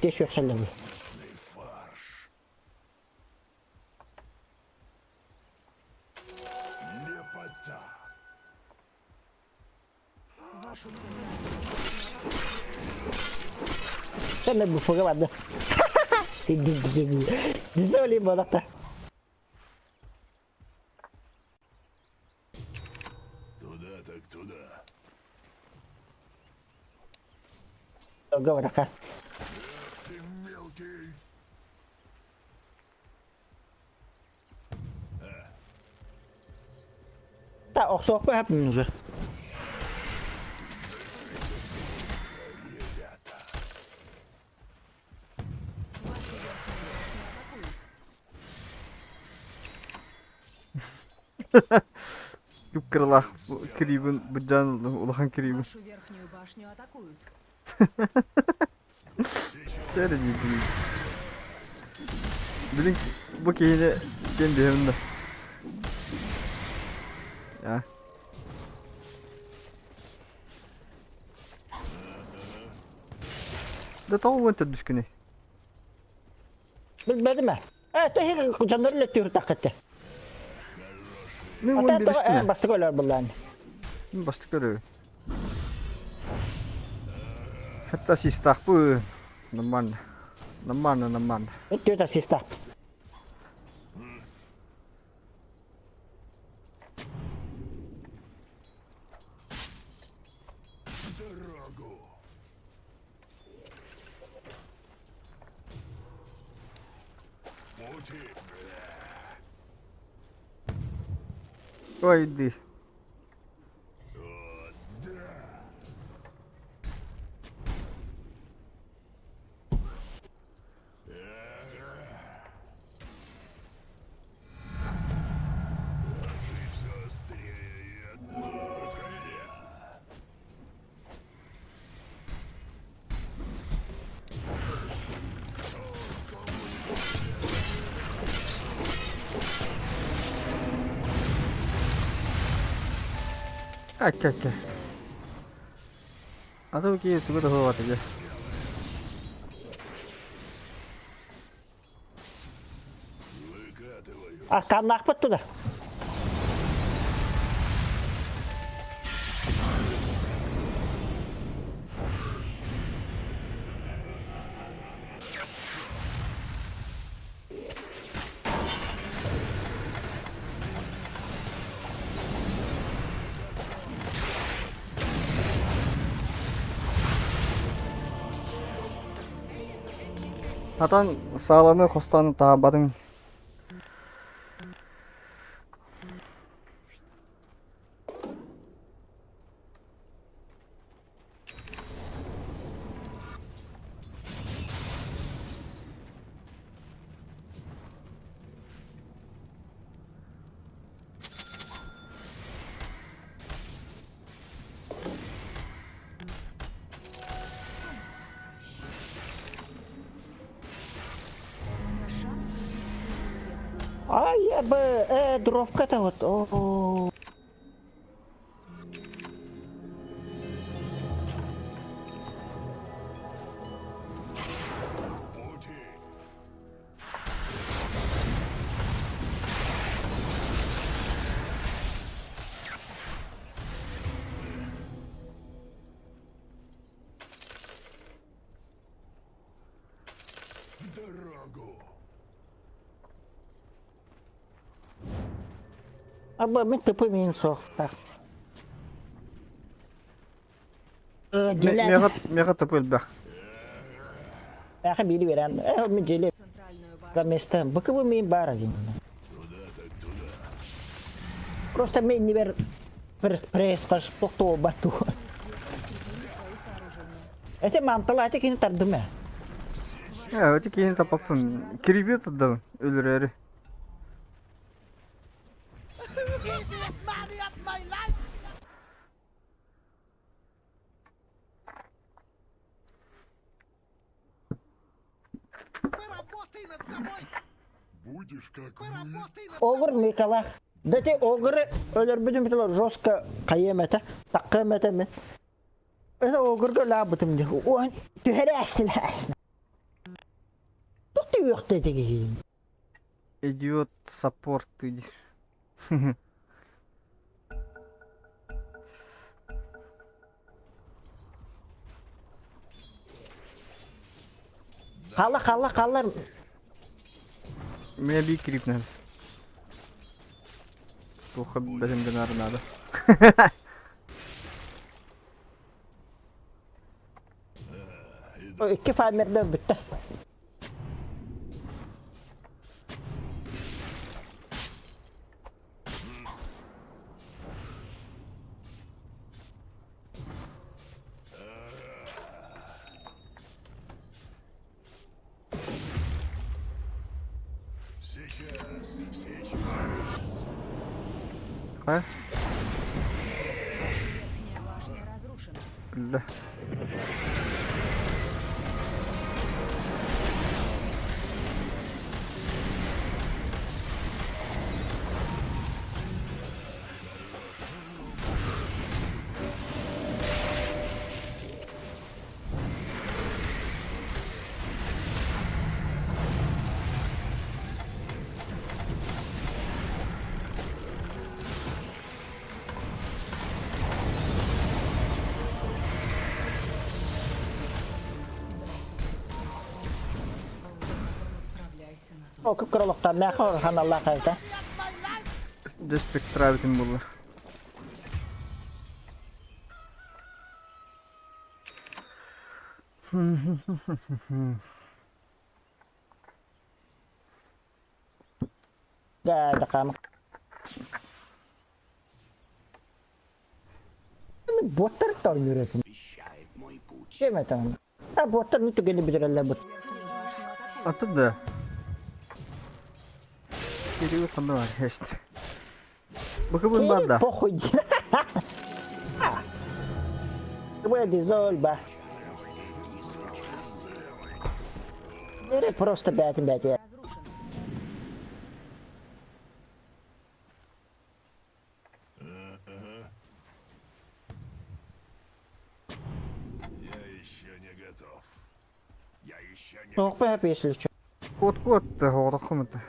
Тиэс үөхсэллэр бу. Лепота. Вашу центральную Сен буфуга барды. Дизоли балакта. Туда так туда. Говорака. Ты мелкий. Та охсуохпа хаппын уже. Күп кыралаах кирибин быдьаан улахан кирибин. Вашу верхнюю башню атакуют. Сэрэ дии Билин бу киһини киэн биһэбин да. Я. Да тоҕо уон төрдүскүнүй? Билбэтим ээ. Ээ, тэһи дьоннор үлэттиир таххытты. Мин уон Ата тоҕо бириспин ээ бастакы өлөр буллаан. Мин бастакы өлөрү. Хатта систаахпын. Нормально. Нормально, нормально. Түөрт ассистаах. Дорогу. Пути. Ой, иди. О, да. Ножи все острее. Скорее. Акка-акка. А то кие тугу да хуовата дьэ. Выкатываю. Арканнаахпыт туда. Хатан сааланы хостон таабатыҥ. Рошан убит силой света. Ай, я бы, дровка-то вот, о. Пути. В дорогу. Аба мин тупой мин суохтаах. Меха меха тупой элбэх. Меха бири берен. Мен желе Центральную за башню. место. Быкыбы мин бар один. Туда так туда. Просто мен не бер бір пресс қаш тоқтоо бату. Силы света укрепили свои сооружения. Это мантала это кини тардым. Ээ, ити киһини таппаппын. Кирби тардабын өлөрөөрү. Easiest money of my life! Поработай над собой! Будешь как мы. Поработай над Огр собой! Микала. Дати огры өлөрбүтүм битилер жестко кайым это, таккым это мен. Это огрга лабытым ди. Ой, түһәрәсин хәсин. Тукты юкты диги. Идиот саппорт ты диир. Хала хала хала. Меня би крип надо. Плохо бэлэм гынар надо. Икки фармерден бүтте. Сейчас, сейчас. Хайа? Ваша верхняя башня разрушена. Бля. Отправляйся на тот Окуп кролоктар мәхор ханалла хайта. Of my life! Дьэ спектра бүтүн булла. Да, да хаама. Боттар оонньуур этим. Ким это? А боттар ну түгэни бүтэрэллэр бут. Аты да. Кириу ханна бар хест. Быкыбын бар да. Похуй. Бу дизоль ба. Просто бәтин бәти. Я еще не готов. Я еще не Тоқпай хап если что. Кот кот оғдаққым это.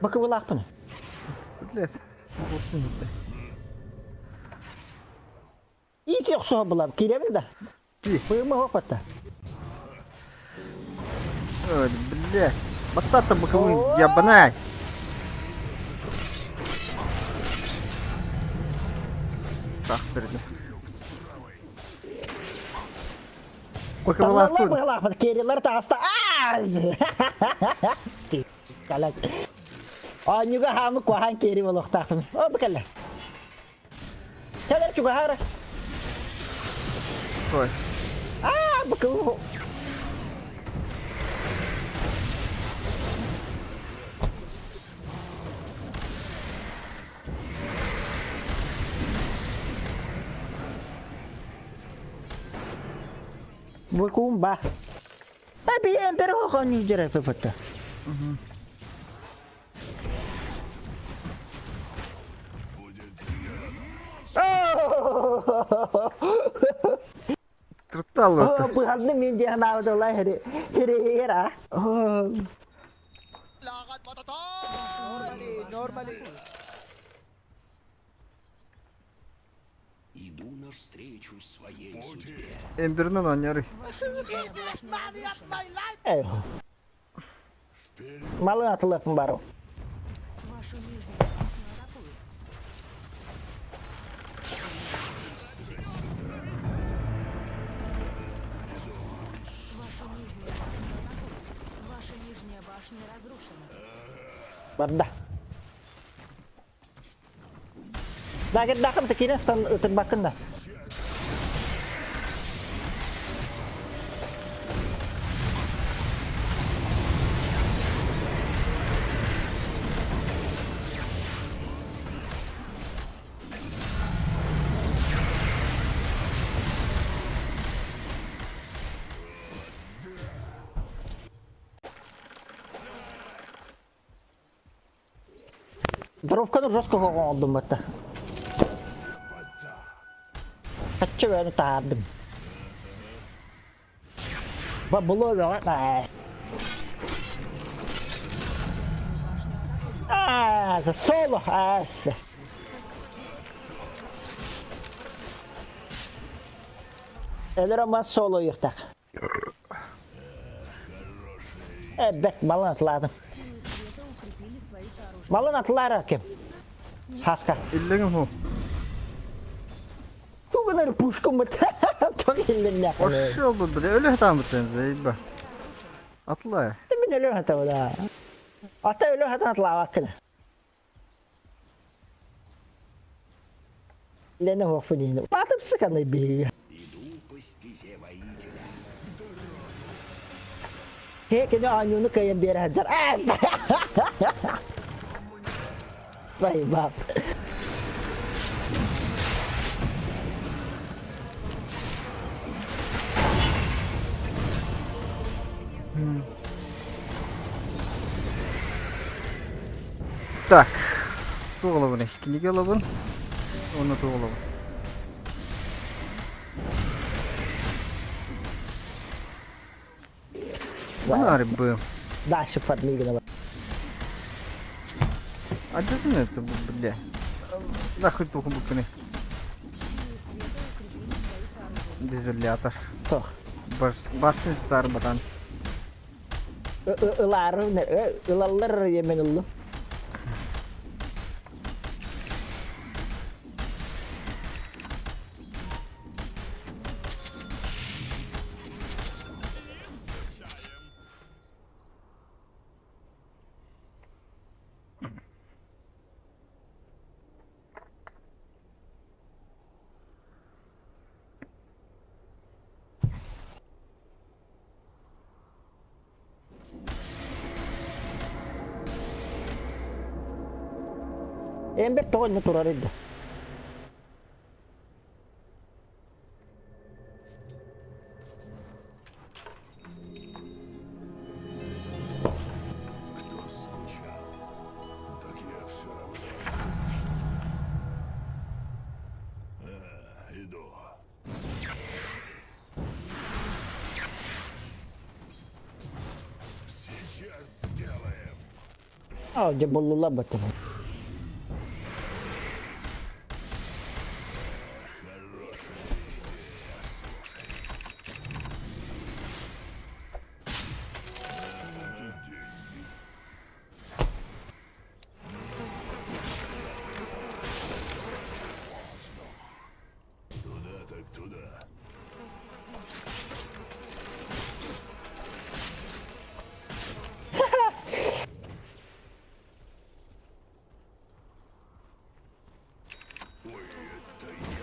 Бакыбылаақпын. Блядь. Котсын это. Ити охсуха булам. Киремин да. Ки. Быйма хопатта. Ой, блядь. Батата быковым ябанай. Так, перед. Таллалар Быкыбылаақпын. быһалаахпын. Керилер таҕыста. Аа! Калак. Оонньууга хаамы куһаан кери буолуохтаахпын. О, бу кэллэ. Кэлэр чугаһаара. Ой. Аа, быкыбы. Быкуум ба. Эби эмпер хохон жүрэ фыфыта. Тртал это. Быһанны мен диэн аабытылай хири хири а. Lakad mo, Totoy! Normally, normally. Иду навстречу своей судьбе. Эмбернен оонньоруй. Easiest money of my life! Эй. Малын атылыппын бару. Вашу нижнюю башню атакуют. Вашу нижнюю башню атакуют. Ваша нижняя башня разрушена. Барда. Дагыр дакым текинен стан өтөр бакын да. Дровканы жестко оңдум батта. Хаччы бәні таардым. Ба булу да. Аа, за соло. Аас. Элер ама соло юктак. Эбет малын атладым. Силы света укрепили свои сооружения. Малын атлара кем? Хаска. Иллегин ху. Тугунар пушку мыт. Тог иллен Пошел бы, бля, өлө там бутен, заеба. Атлай. Мен өлө хата да. Ата өлө хата атлавакын. Лена хофунин. Батып сыканы би. Иду по стезе воителя. Хекene анюны кайын бер хаджар. Ас. Заебап. Так. Туғылабын, книга алабын. Оны туғылабын. Ары бы. Дальше подмигнала. А где ты это, бля? Нахуй туху букны. Силы света укрепили свои сооружения. Дезолятор. Тох. Баш, башны стар батан. Ылар, ылаллар емен уллу. Эмбер тоҕо иннэ турар да. Кто скучал? Так я все равно. А, иду. Сейчас сделаем. А, дьэ буллулар баттым. Туда так туда. Ой, это я.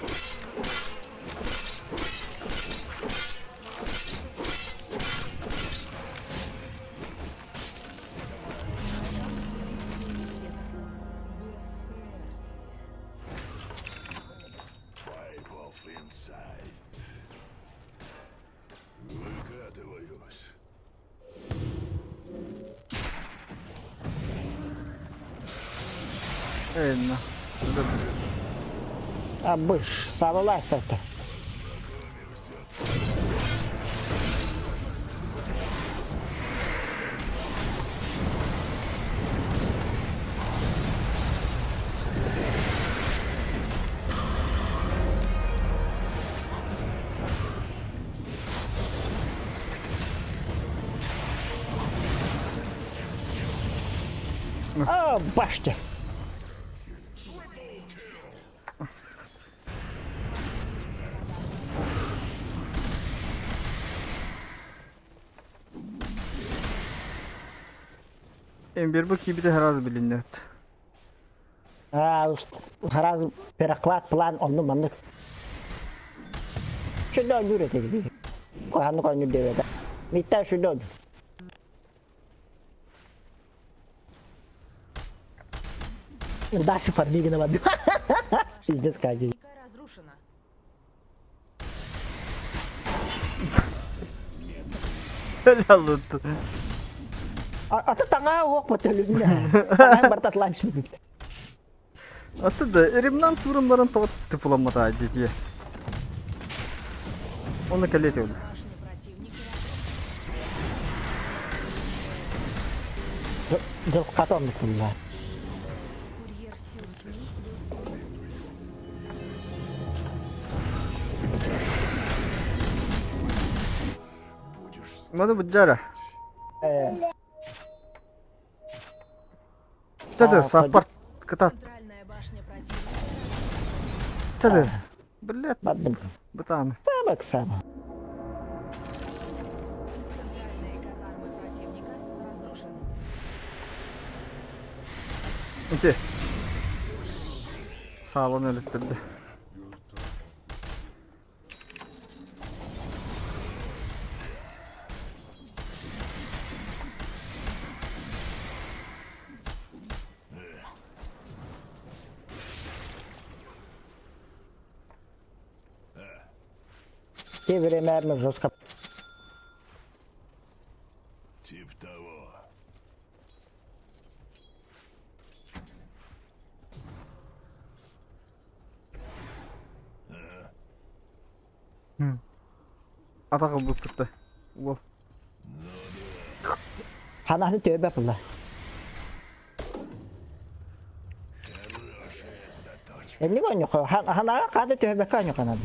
Бессмертие. Pipe of Insight. Выкатываюсь. Энна. Абыш, сабылаастарта. О, башня! Эмбер бу киирбитэ сразу билиннэ. А, сразу перехват план онну маннык. Шүдө ойнуур этэ Куһаҕаннык оонньуур диэбэтэ. Миттаа шүдө ойнуур. Дальше подвигана воды. Пиздец, как разрушена. Ата таҥаа уох бөтөлүннэ. Таҥаһын барыта атлаан сүрбүт. Аты да ремнан туран баран тоҕо тыпыламмата дьиэ. Оны кэлиэт өлөр. Башня противника Дьылҕата оннук булла. Курьер сил тьмы Маны быдьара. Чады, саппорт кытат. Центральная башня противника Чады. Блядь, Бардым. бытааны. Табак сама. Центральные казармы противника разрушены. Ити. Саалан өлөттөрдө. Те время мы жестко. Тип того. Атаҕы букпутта. Уол. Ханаһын төбө була. Хорошая заточка. Эмне оонньохо? Ханаҕа хаада төбөккө оонньохонон.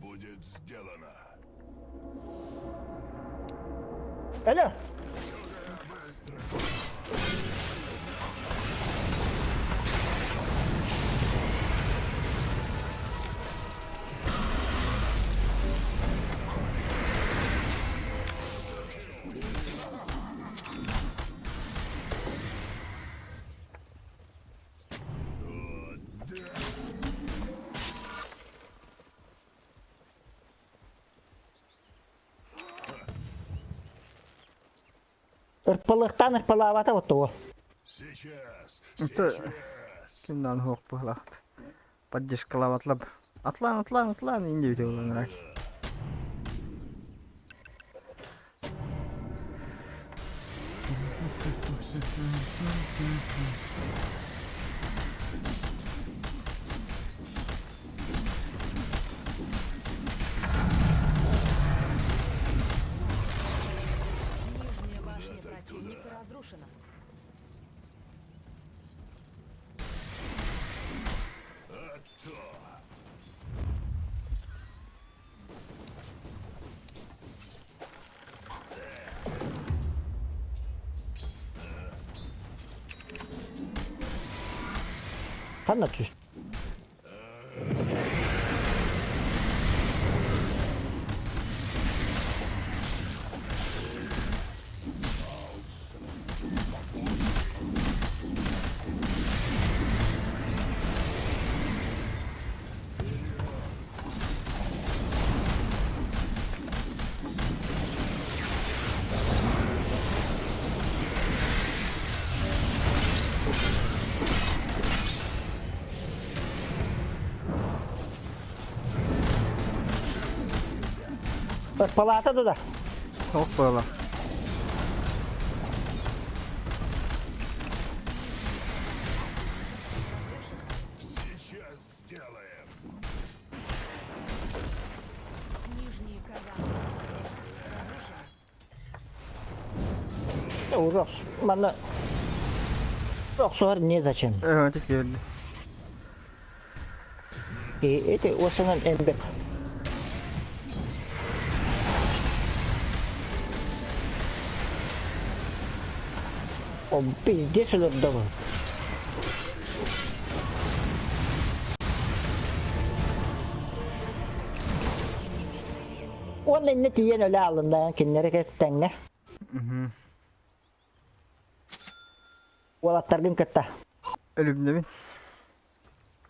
Будет сделано. Алло. Ырпылыктан ырпылаабата оттуо. Сейчас, Это- сейчас. Кимнан хуох быһылаахт. Поддержкалаабатлар. Атлаан, атлаан, атлаан инде бите буланырак. Нижняя башня противника разрушена. А то. Ханна түс. Палата туда. Суох буола. Сейчас сделаем. Нижние казармы противника разрушены. Урок. Манна охсуһар незачем. Э, теперь. И эти осынан эмбек. О, пиздец өлөрдө бу. Уонна иннэ тиийэн өлө аалынна кинилэри кэтэҥҥэ. Уолаттаргын кытта. Өлүмнэбин.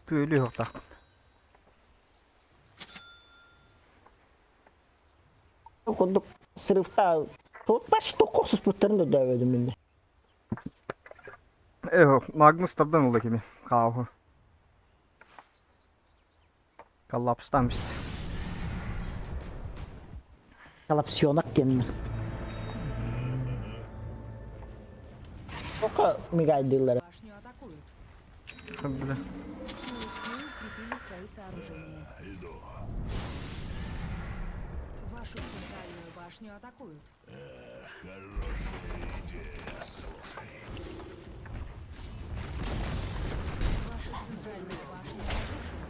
Түү өлүү суохтаахпын. Курдук срывта тут баш токкосуспуттарын да дөбөдүм мин. Э, Магнус тардан ылла кими. Хааһы. Коллапстаан бист. Коллапсионок диэн. Тока мигайдыллар. Башню атакуют. Бля. Силы тьмы укрепили свои сооружения. Иду. Вашу центральную башню атакуют. Хорошая идея, слушай. Ваша центральная башня разрушена.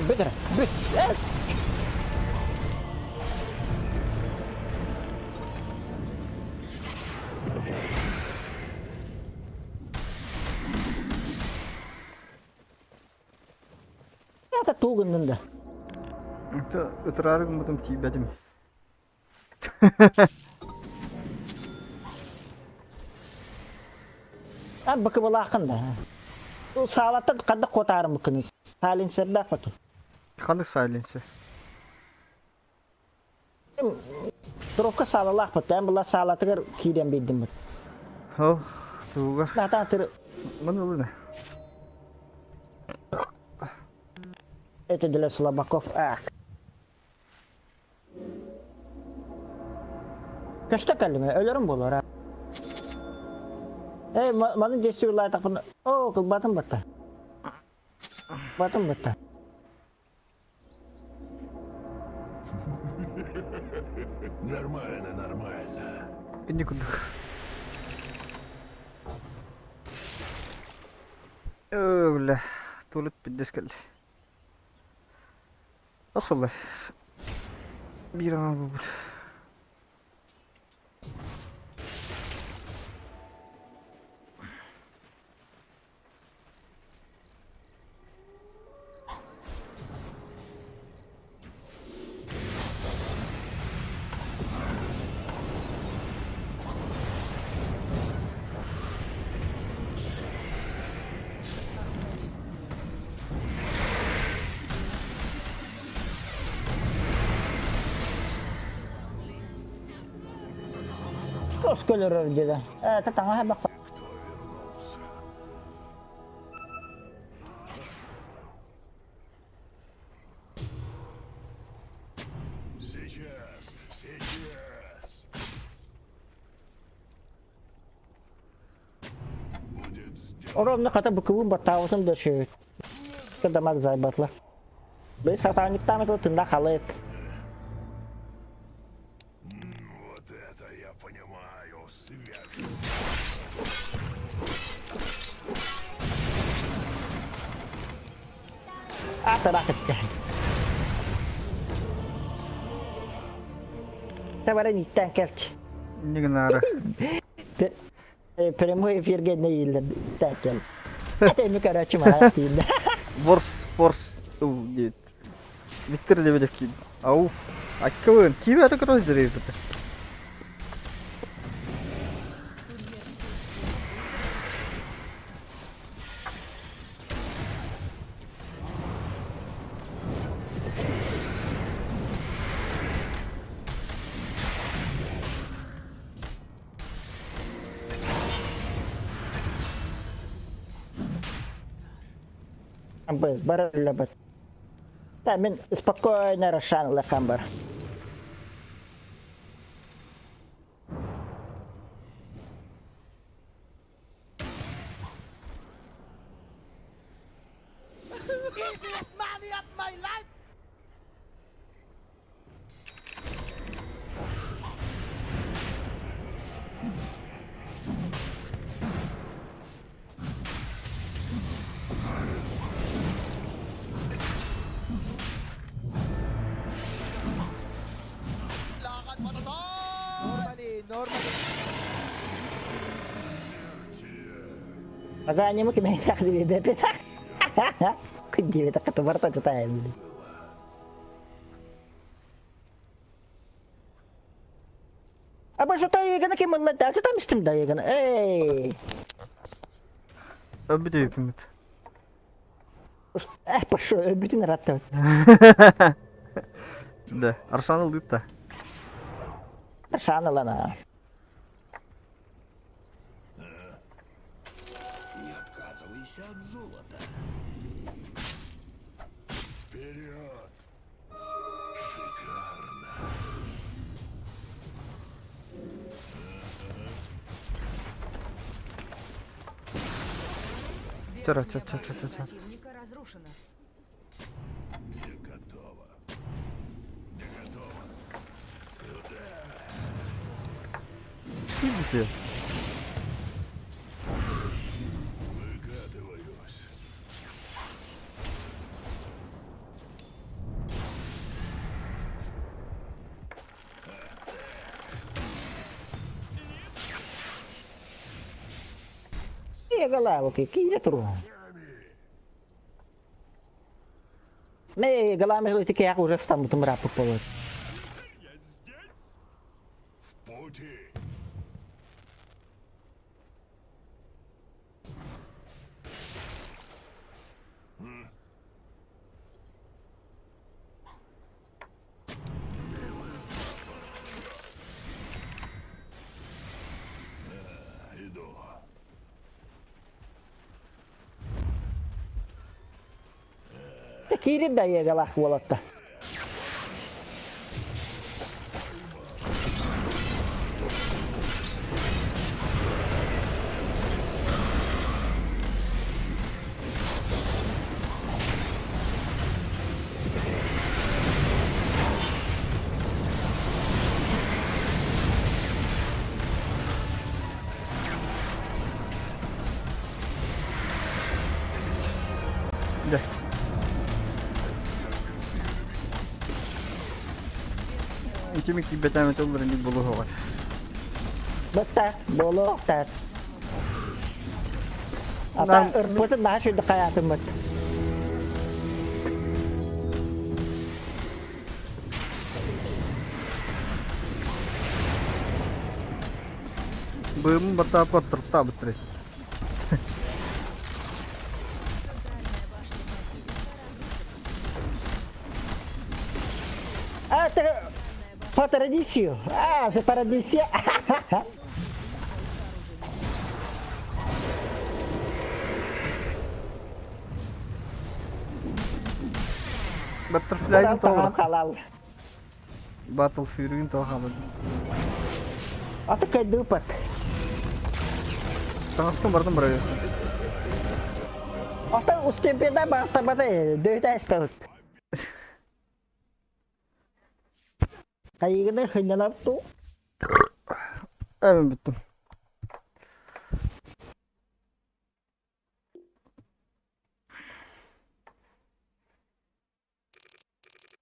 Бүт бүт. Э, Это тугуннун да. Это ытырары гыммытым тиийбэтим. А бакыбалаахын да. Саалаттан ханна куотаарым буккыны. Сайленсердаах бату. Ханнык сайленсер? Турука саалалаах бат. Эн була саалатыгар киирэн биэрдим бут. Ол туга. Натаан тыр Маны ылына. Это для слабаков. Ах. Көстө кэллим, өлөрүм буолар. Эй, маны десюлайтақпын. О, кылбатым батта. Батым батта. Нормально, нормально. Инни курдук. Оо, бля. Тулут пиздец кэлли. Асылы. Биир аҥаар буолбут. Осколорор диэн. Это таҥаһа бах. Кто вернулся? Сейчас, сейчас. Будет сделано. Оромна хата букубун баттаабытым да шөт. Кадамак зайбатла. Бей сатаанниктаамыт тында халык. Вот это я понимаю, свежий. Атарах эттэ. Табара ниттен келч. Нигнара. Прямой эфирге не ииллер тәкел. Это ми короче мара тиинде. Ворс, ворс, ыл диэт. Виктор Лебедев киин. Ау. Аккылын, киви аты көрөс дерейбит. Быз бар өлөбөт. Та мин спокойно Рошан лакам бар. Easiest money of my life! Lakad mo to! Normally, normally. Аганимы кимэйсэх диэбэппит. Күндиэбит аккатыбар тачытаайын. Аба что тайыгана ким ылла да что там истим дайыгана. Эй. Өбүт өйүпүмүт. Э, пошо, бүтүн ыраттыбыт. Да, Аршан ылдыт да. Аршан ылана. Не отказывайся от золота. Вперед! Шикарно. Чара, Верхняя ча, ча, ча, башня ча, ча. противника разрушена. Не готово. Не готово. Видите? Выкатываюсь. Егалавки, кире туру. Ме галами тики я уже стам тумра пополот. Я здесь? В пути. Иду. Кире да егалах болотта. Да. Кими кибетәме толлар инде булуга. Бытта, болуохтар. Ата ырпытын наһаа сүрдүк хайаатыммыт. Бым бата паттырта бытыры. А, это по традиции. А, за традиция. Butterfly'ын Таҥан тоҕо халал. Battle Fury'ын тоҕо хаалбыт. Аты кайдыпат. Таҥаспын барытын бырайыахпын. Ата устемпеда баартабата дөйтэ эстабыт. Хайыгына хыннанар ту. Эбин бүттүм.